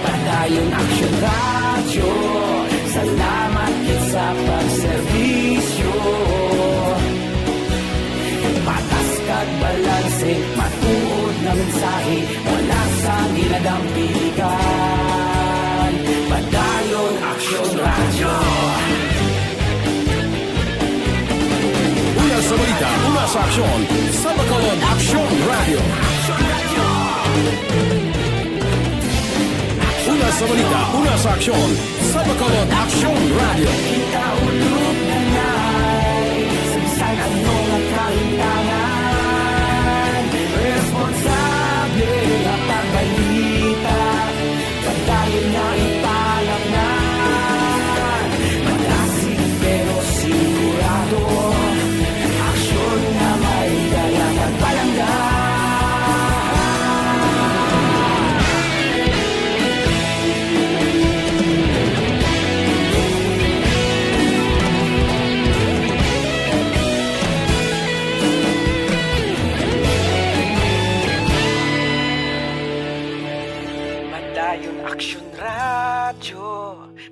Padayon Aksyon Radyo, salamat gid sa pagserbisyo. Patas kag balanse, matuod nga mensahe, wala sang ginadampigan. Padayon Aksyon Radyo. Una sa balita, una sa aksyon, sa Bacolod Aksyon Radyo. Una sa balita, una sa aksyon, sa Bacolod Aksyon Radyo. Kita ulog na ngay, sa bisan ano nga kahintangan, responsable nga pagbalita, padayon na ipalapnan. Malasig pero sigurado, aksyon nga may dala kag palangga. Padayon Aksyon Radyo,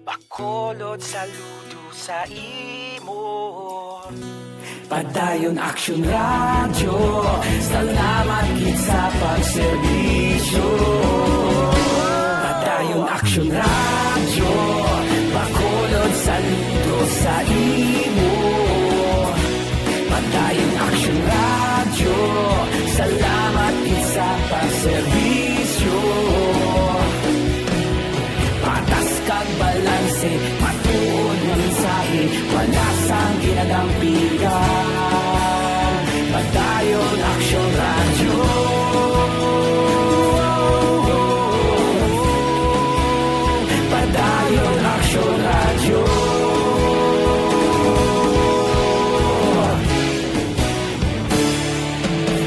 Bacolod, saludo sa imo. Padayon Aksyon Radyo, salamat gid sa pagserbisyo. Padayon Aksyon Radyo, Bacolod, saludo sa imo. Padayon Aksyon Radyo, salamat gid sa pagserbisyo. Patas kag balanse, matuod nga mensahe, wala sang ginadampigan. Padayon Aksyon Radyo. Padayon Aksyon Radyo.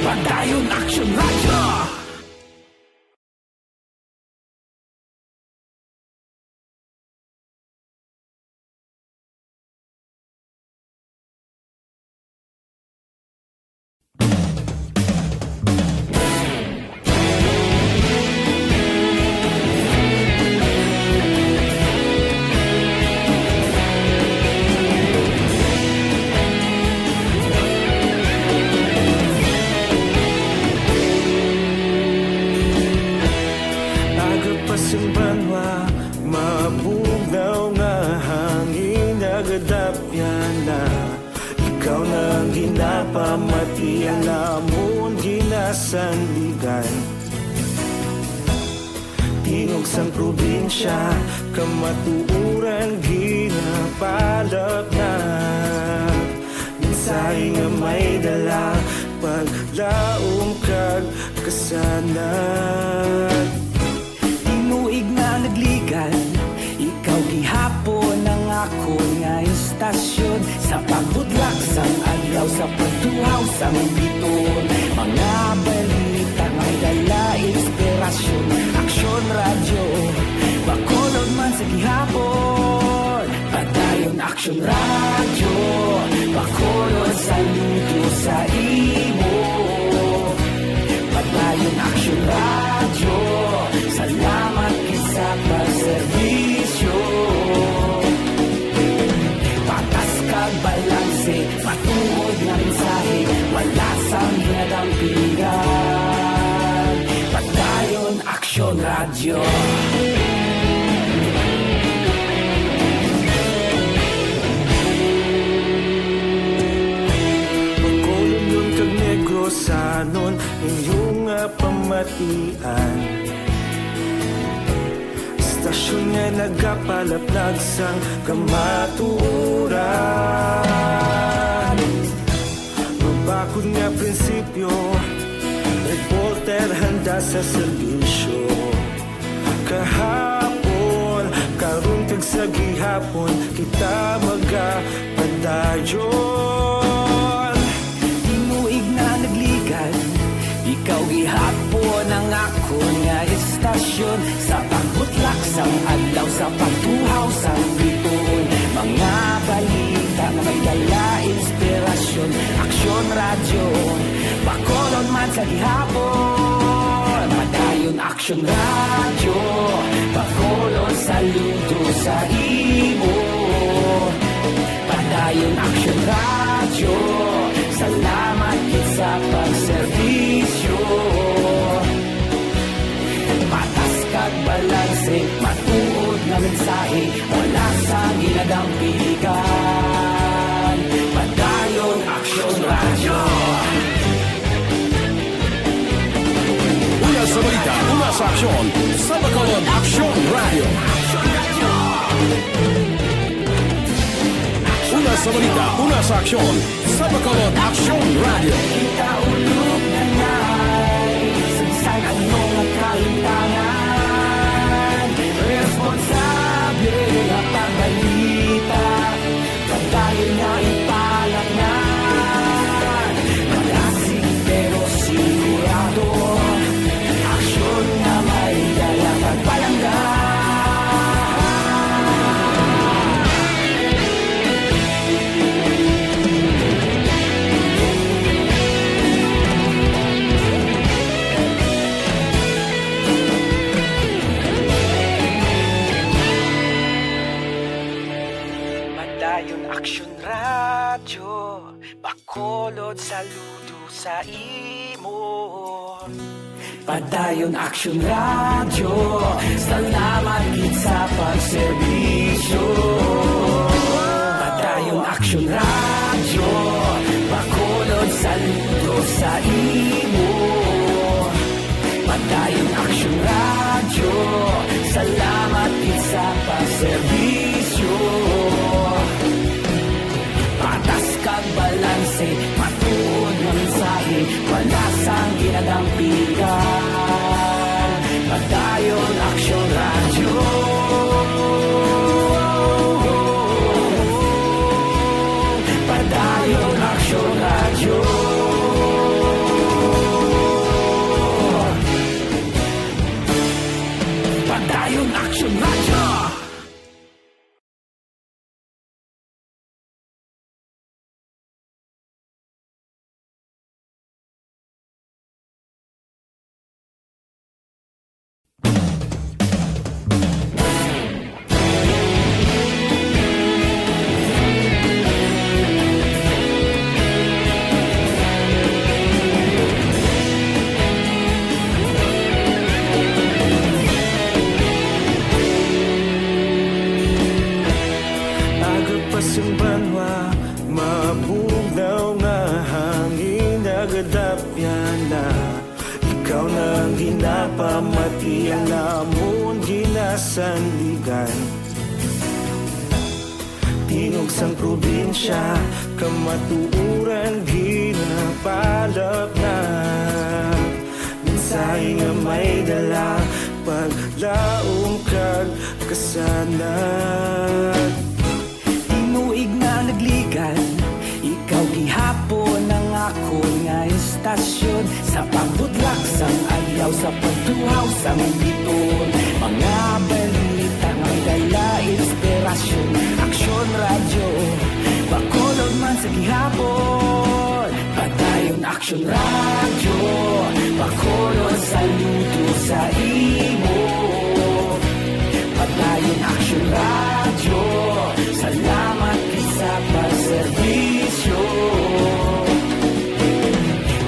Padayon Aksyon Radyo. Aga pa sing banwa, mabugnaw nga hangin nagadapyan na. Ikaw na ang ginapamati, ang amon ginasandigan. Tingog sang probinsya, kamatuoran ginapalapnag. Mensahe nga may dala, paglaom kag kasanag. Tinuig nga nagligan, ikaw gihapon ang akon nga istasyon. Sa pagbutlak sang adlaw, sa pagtuhaw sang biton, mga balita may dala inspirasyon. Aksyon Radyo, Bacolod man sa gihapon. Padayon Aksyon Radyo, Bacolod, saludo sa imo. Padayon Aksyon Radyo, salamat gid sa pagserbisyo. Patas kag balanse, matuod nga mensahe, wala sang ginadampigan. Padayon Aksyon Radyo. Bacolod kag Negros, sanon inyo nga pamatian. Istasyon nga nagapalaplag sang kamatuoran. Mabakod nga prinsipyo, reporter handa sa serbisyo. Kahapon, karon kag sa gihapon, kita magapadayon. Tinuig na nagligan, ikaw gihapon ang akon nga istasyon. Sa pagbutlak sang adlaw, sa pagtuhaw sang bituon, mga balita nga may Dala inspirasyon, Aksyon Radyo, Bacolod man sa gihapon. Padayon Aksyon Radyo, Bacolod saludo sa imo. Padayon Aksyon Radyo, salamat gid sa pagserbisyo. Patas kag balanse, matuod nga mensahe, wala sang ginadampigan. Padayon Aksyon Radyo. Una sa balita, una sa aksyon, sa Bacolod Aksyon Radyo. Una sa balita, una sa aksyon, sa Bacolod Aksyon Radyo. Kita ulog na na'y sagsag ang mga kalimtangan. Responsable nga pagbalita, pagdayon nga ipalatnan. Malasig pero sigurado, aksyon nga may dala kag palangga. Padayon Aksyon Radyo, Bacolod saludo sa imo. Padayon Aksyon Radyo, salamat gid sa pagserbisyo. Padayon Aksyon Radyo, Bacolod saludo sa imo. Padayon Aksyon Radyo, salamat gid sa pagserbisyo. Patas kag balanse, matuod nga mensahe, wala sang ginadampigan. Padayon Aksyon Radyo. Padayon Aksyon Radyo. Padayon Aksyon Radyo. Aga pa sang banwa, mabugnaw nga hangin nagadapyan na. Ikaw na ang ginapamati, ang amon ginasandigan. Tingog sang probinsya, kamatuoran ginapalapnag. Mensahe nga may dala, paglaom kag kasanag. Tinuig na nagligad, ikaw gihapon ang akon nga istasyon. Sa pagbutlak sang adlaw, sa pagtuhaw sang biton, mga balita nga may dala inspirasyon. Aksyon Radyo, Bacolod man sa gihapon. Padayon Aksyon Radyo, Bacolod saludo sa imo. Padayon Aksyon Radyo, salamat gid sa pagserbisyo.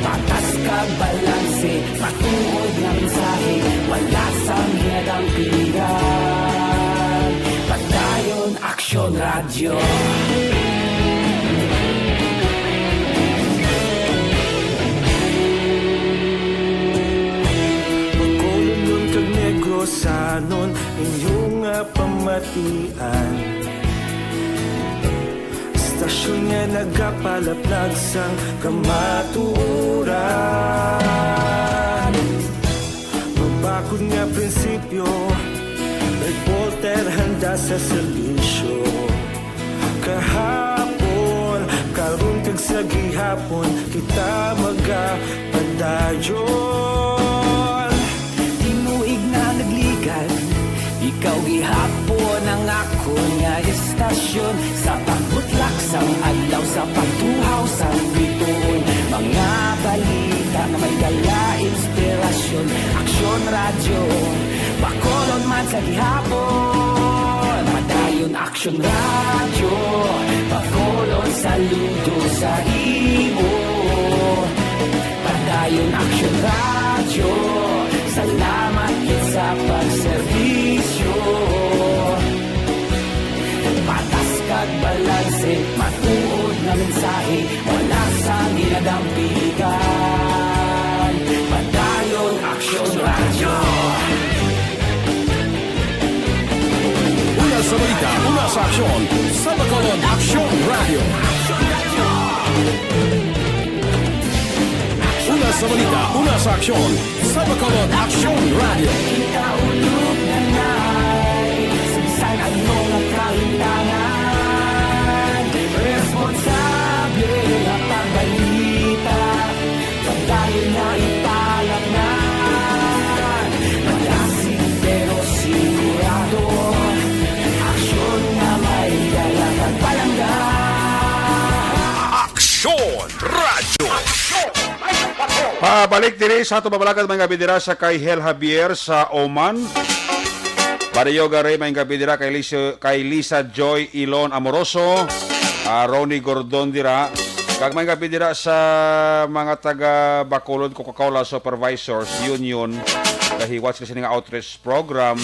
Patas kag balanse, matuod nga mensahe, wala sang ginadampigan. Padayon Aksyon Radyo. Bacolodnon kag Negrosanon, inyo nga pamatian. Istasyon nga nagapalaplag sang kamatuoran. Mabakod nga prinsipyo, reporter handa sa serbisyo. Kahapon, karon kag sa gihapon, kita magapadayon. Tinuig na nagligad, ikaw gihapon ang akon nga istasyon. Sa pagbutlak Sang adlaw sa pagtuhaw sang bituon, mga balita nga may dala inspirasyon. Aksyon Radyo, Bacolod man sa gihapon. Padayon Aksyon Radyo, Bacolod saludo sa imo. Padayon Aksyon Radyo, salamat gid sa pagserbisyo. Patas kag balanse, matuod nga mensahe, wala sang ginadampigan. Padayon Aksyon Radyo. Una sa balita, una sa aksyon, sa Bacolod Aksyon Radyo. Una sa balita, una sa aksyon, sa Bacolod Aksyon Radyo. Ikaulog na na'y sa bisan ano nga kahitangan. Responsable nga pagbalita, pagdayon na ipalaknan. Malasig pero sigurado, aksyon nga may dala kag palangga. Aksyon Radyo. Pabalik diri sa ato babalagad, may gabi dira sa kay Hel Javier sa Oman. Barrio Garay, may gabi dira kay Lisa, kay Lisa Joy Ilon Amoroso, ah, Ronnie Gordon dira. Kag may gabi dira sa mga taga Bacolod Coca-Cola Supervisors Union, kahiwat sila sini nga outreach program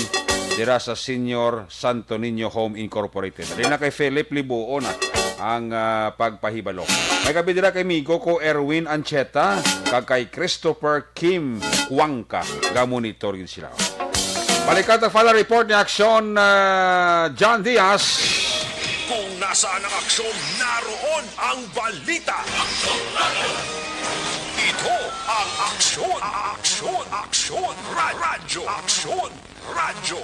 dira sa Senior Santo Niño Home Incorporated. Diri na kay Philip Libuo na ang, ah, pagpahibalo. May gabi dira kay migo ko Erwin Ancheta kag kay Christopher Kim Cuanca. Ga-monitor yun sila. Balikan ta fala report ni Aksyon, ah, John Diaz. Kung nasaan ang aksyon, naroon ang balita. Ito ang Aksyon, Aksyon, Aksyon, Ra- Radyo, Aksyon, Radyo.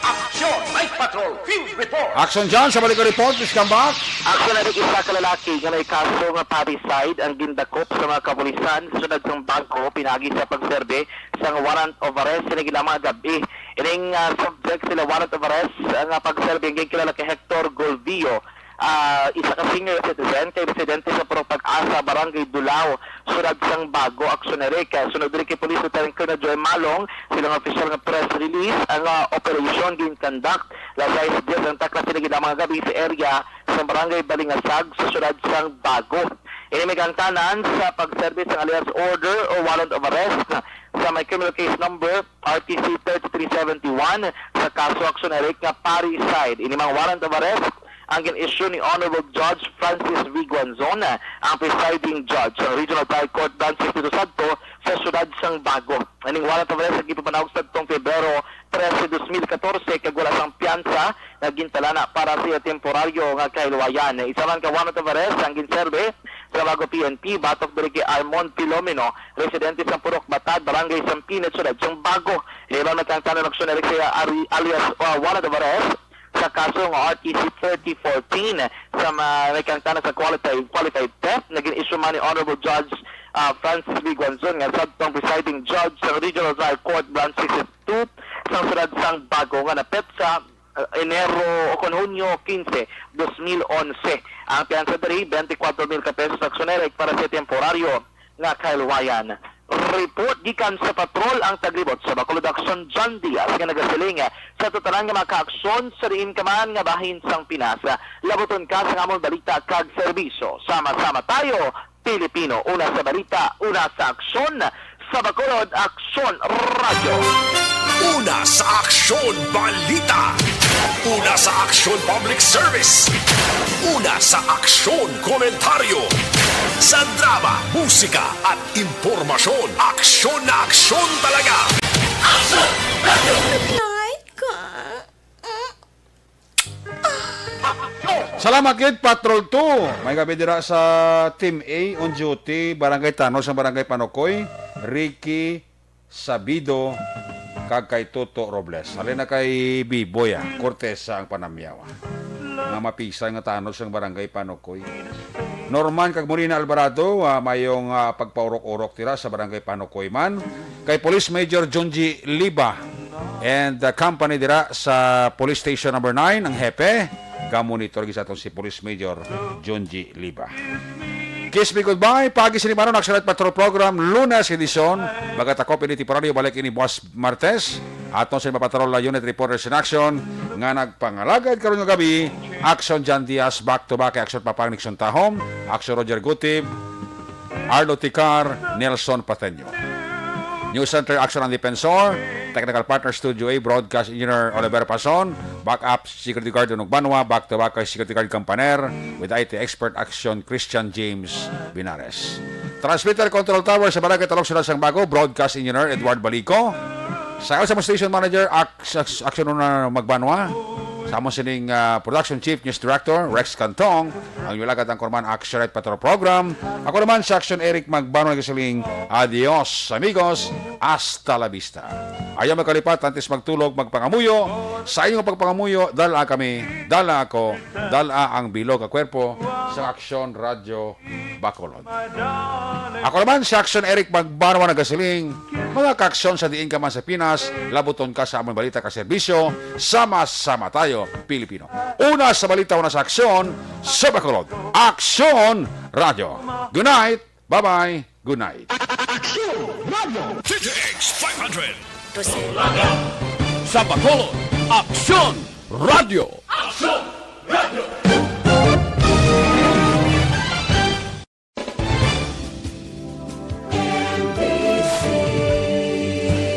Aksyon, Night Patrol, Field Report. Aksyon John, sa balik report, please come back. Aksyon, na isa ka lalaki nga may kaso nga parricide ang gindakop sa mga kapulisan sa siyudad sang Bago, pinagi sa pagserbi sang warrant of arrest sa nagila mga gabi. Ining, ah, subject sila warrant of arrest, ah, nga pagserbi ang ginkilala kay Hector Golvio, ah, isa ka senior citizen kay residente sa Purok Pag-asa, Barangay Dulao, siyudad sang Bago. Aksyon na rin kay sunod diri kay Police Lieutenant Colonel Joy Malong, sila nga official nga press release, ang, ah, operation gin-conduct las sais dies ang takna sini gid ang mga gabi sa area sa Barangay Balingasag sa siyudad sang Bago. Ini may kaangtanan sa pagserbi sang alias order o warrant of arrest sa may criminal case number R T C thirty-three seventy-one sa kaso aksyon na rape nga parricide. Ini mang warrant of arrest ang gin-issue ni Honorable Judge Francis V. Guanzon, ang presiding judge sa Regional Trial Court Branch Espiritu Santo sa siyudad sang Bago. Ining warrant of arrest ang gipapanawag sa tong Pebrero trese, dos mil katorse, kag wala sang piyansa nga gintalana para sa iya temporaryo nga kahilwayan. Isa man ka warrant of arrest ang ginserbi sa Bago P N P batok diri kay Armon Filomeno, residente sa Purok Batad, Barangay Sampinit, siyudad sang Bago. Iban man kang tanan aksyon na rin siya ari-, alias, uh, warrant of arrest sa kaso nga R T C thirty fourteen sa ma-, may kaangtanan sa qualified, qualified theft. Naging issue man ni Honorable Judge, ah, Francis V. Guanzon nga sadtong presiding judge sa Regional Trial Court Branch sixty-two sa siyudad sang Bago nga napetsa, ah, Enero o kon Hunyo quince, dos mil onse. Ang piyansa diri, twenty-four mil ka pesos sa aksyonerek para sa temporaryo nga kahilwayan. Report gikan sa patrol ang taglibot sa Bacolod Aksyon, John Diaz, nga nagasiling sa tanan nga mga kaaksyon sa diin ka man nga bahin sang Pinas. Labuton ka sa amon balita kag serbisyo. Sama-sama tayo, Pilipino. Una sa balita, una sa aksyon, sa Bacolod Aksyon Radyo. Una sa aksyon, balita. Una sa aksyon, public service. Una sa aksyon, komentaryo. Sa drama, musika, at impormasyon, aksyon na aksyon talaga. Night ka. Salamat gid, Patrol two. May gabi dira sa Team A on duty, Barangay Tanos, ang Barangay Panukoy, Ricky Sabido, kag kay Toto Robles. Halin na kay Biboy, ah, Cortesa ang panamyaw, ah. Nga mapisan nga tanos ang Barangay Panukoy. Norman kag Morina Alvarado, ah, mayong, ah, pagpaurok-urok dira sa Barangay Panukoy man. Kay Police Major Junji Liba and the company dira sa Police Station Number Nine, ang hepe. Ka-monitor gid sa aton si Police Major John G. Liba. Kiss me goodbye. Pagi sini maron, Action Night Patrol Program, Lunes edisyon. Magatakop ini temporaryo, balik ini buwas Martes. Aton sa mga patrol na unit reporters in action nga nagpangalagad karon nga gabi. Action John Diaz, back to back kay Action Papang Nixon Tahom, Action Roger Gutib, Arlo Ticar, Nelson Pateño. News Center, Action Ang Defensor, Technical Partner, Studio A, Broadcast Engineer Oliver Pason, Backup Security Guard Unog Banwa, back to back kay Security Guard Campaner, with I T Expert Action Christian James Binares. Transmitter Control Tower sa Barangay Talong, Siyudad sang Bago, Broadcast Engineer Edward Balico. Sa sa among station manager, Ax-, Ax-, Action Una Magbanwa. Sa among sining, ah, production chief, news director, Rex Cantong. Ang inyong lagad, ang kurman, Action Night Patrol Program. Ako naman si Action Eric Magbanwa, nagasiling, adios, amigos, hasta la vista. Ayaw magkalipat, antes magtulog, magpangamuyo. Sa inyong pagpangamuyo, dala kami, dala ako, dala ang bilog nga kwerpo sa Action Radio Bacolod. Ako naman si Action Eric Magbanwa, nagasiling, mga kaaksyon sa diin ka man sa Pinas, labuton ka sa among balita ka serbisyo, sama-sama tayo, Pilipino. Una sa balita, una sa aksyon, sa Bacolod. Aksyon Radio. Good night. Bye-bye. Good night. Aksyon Radio. T T X five hundred. Sa Bacolod, Aksyon Radio.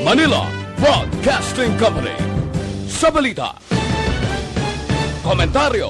Manila Broadcasting Company. Sa balita, komentaryo,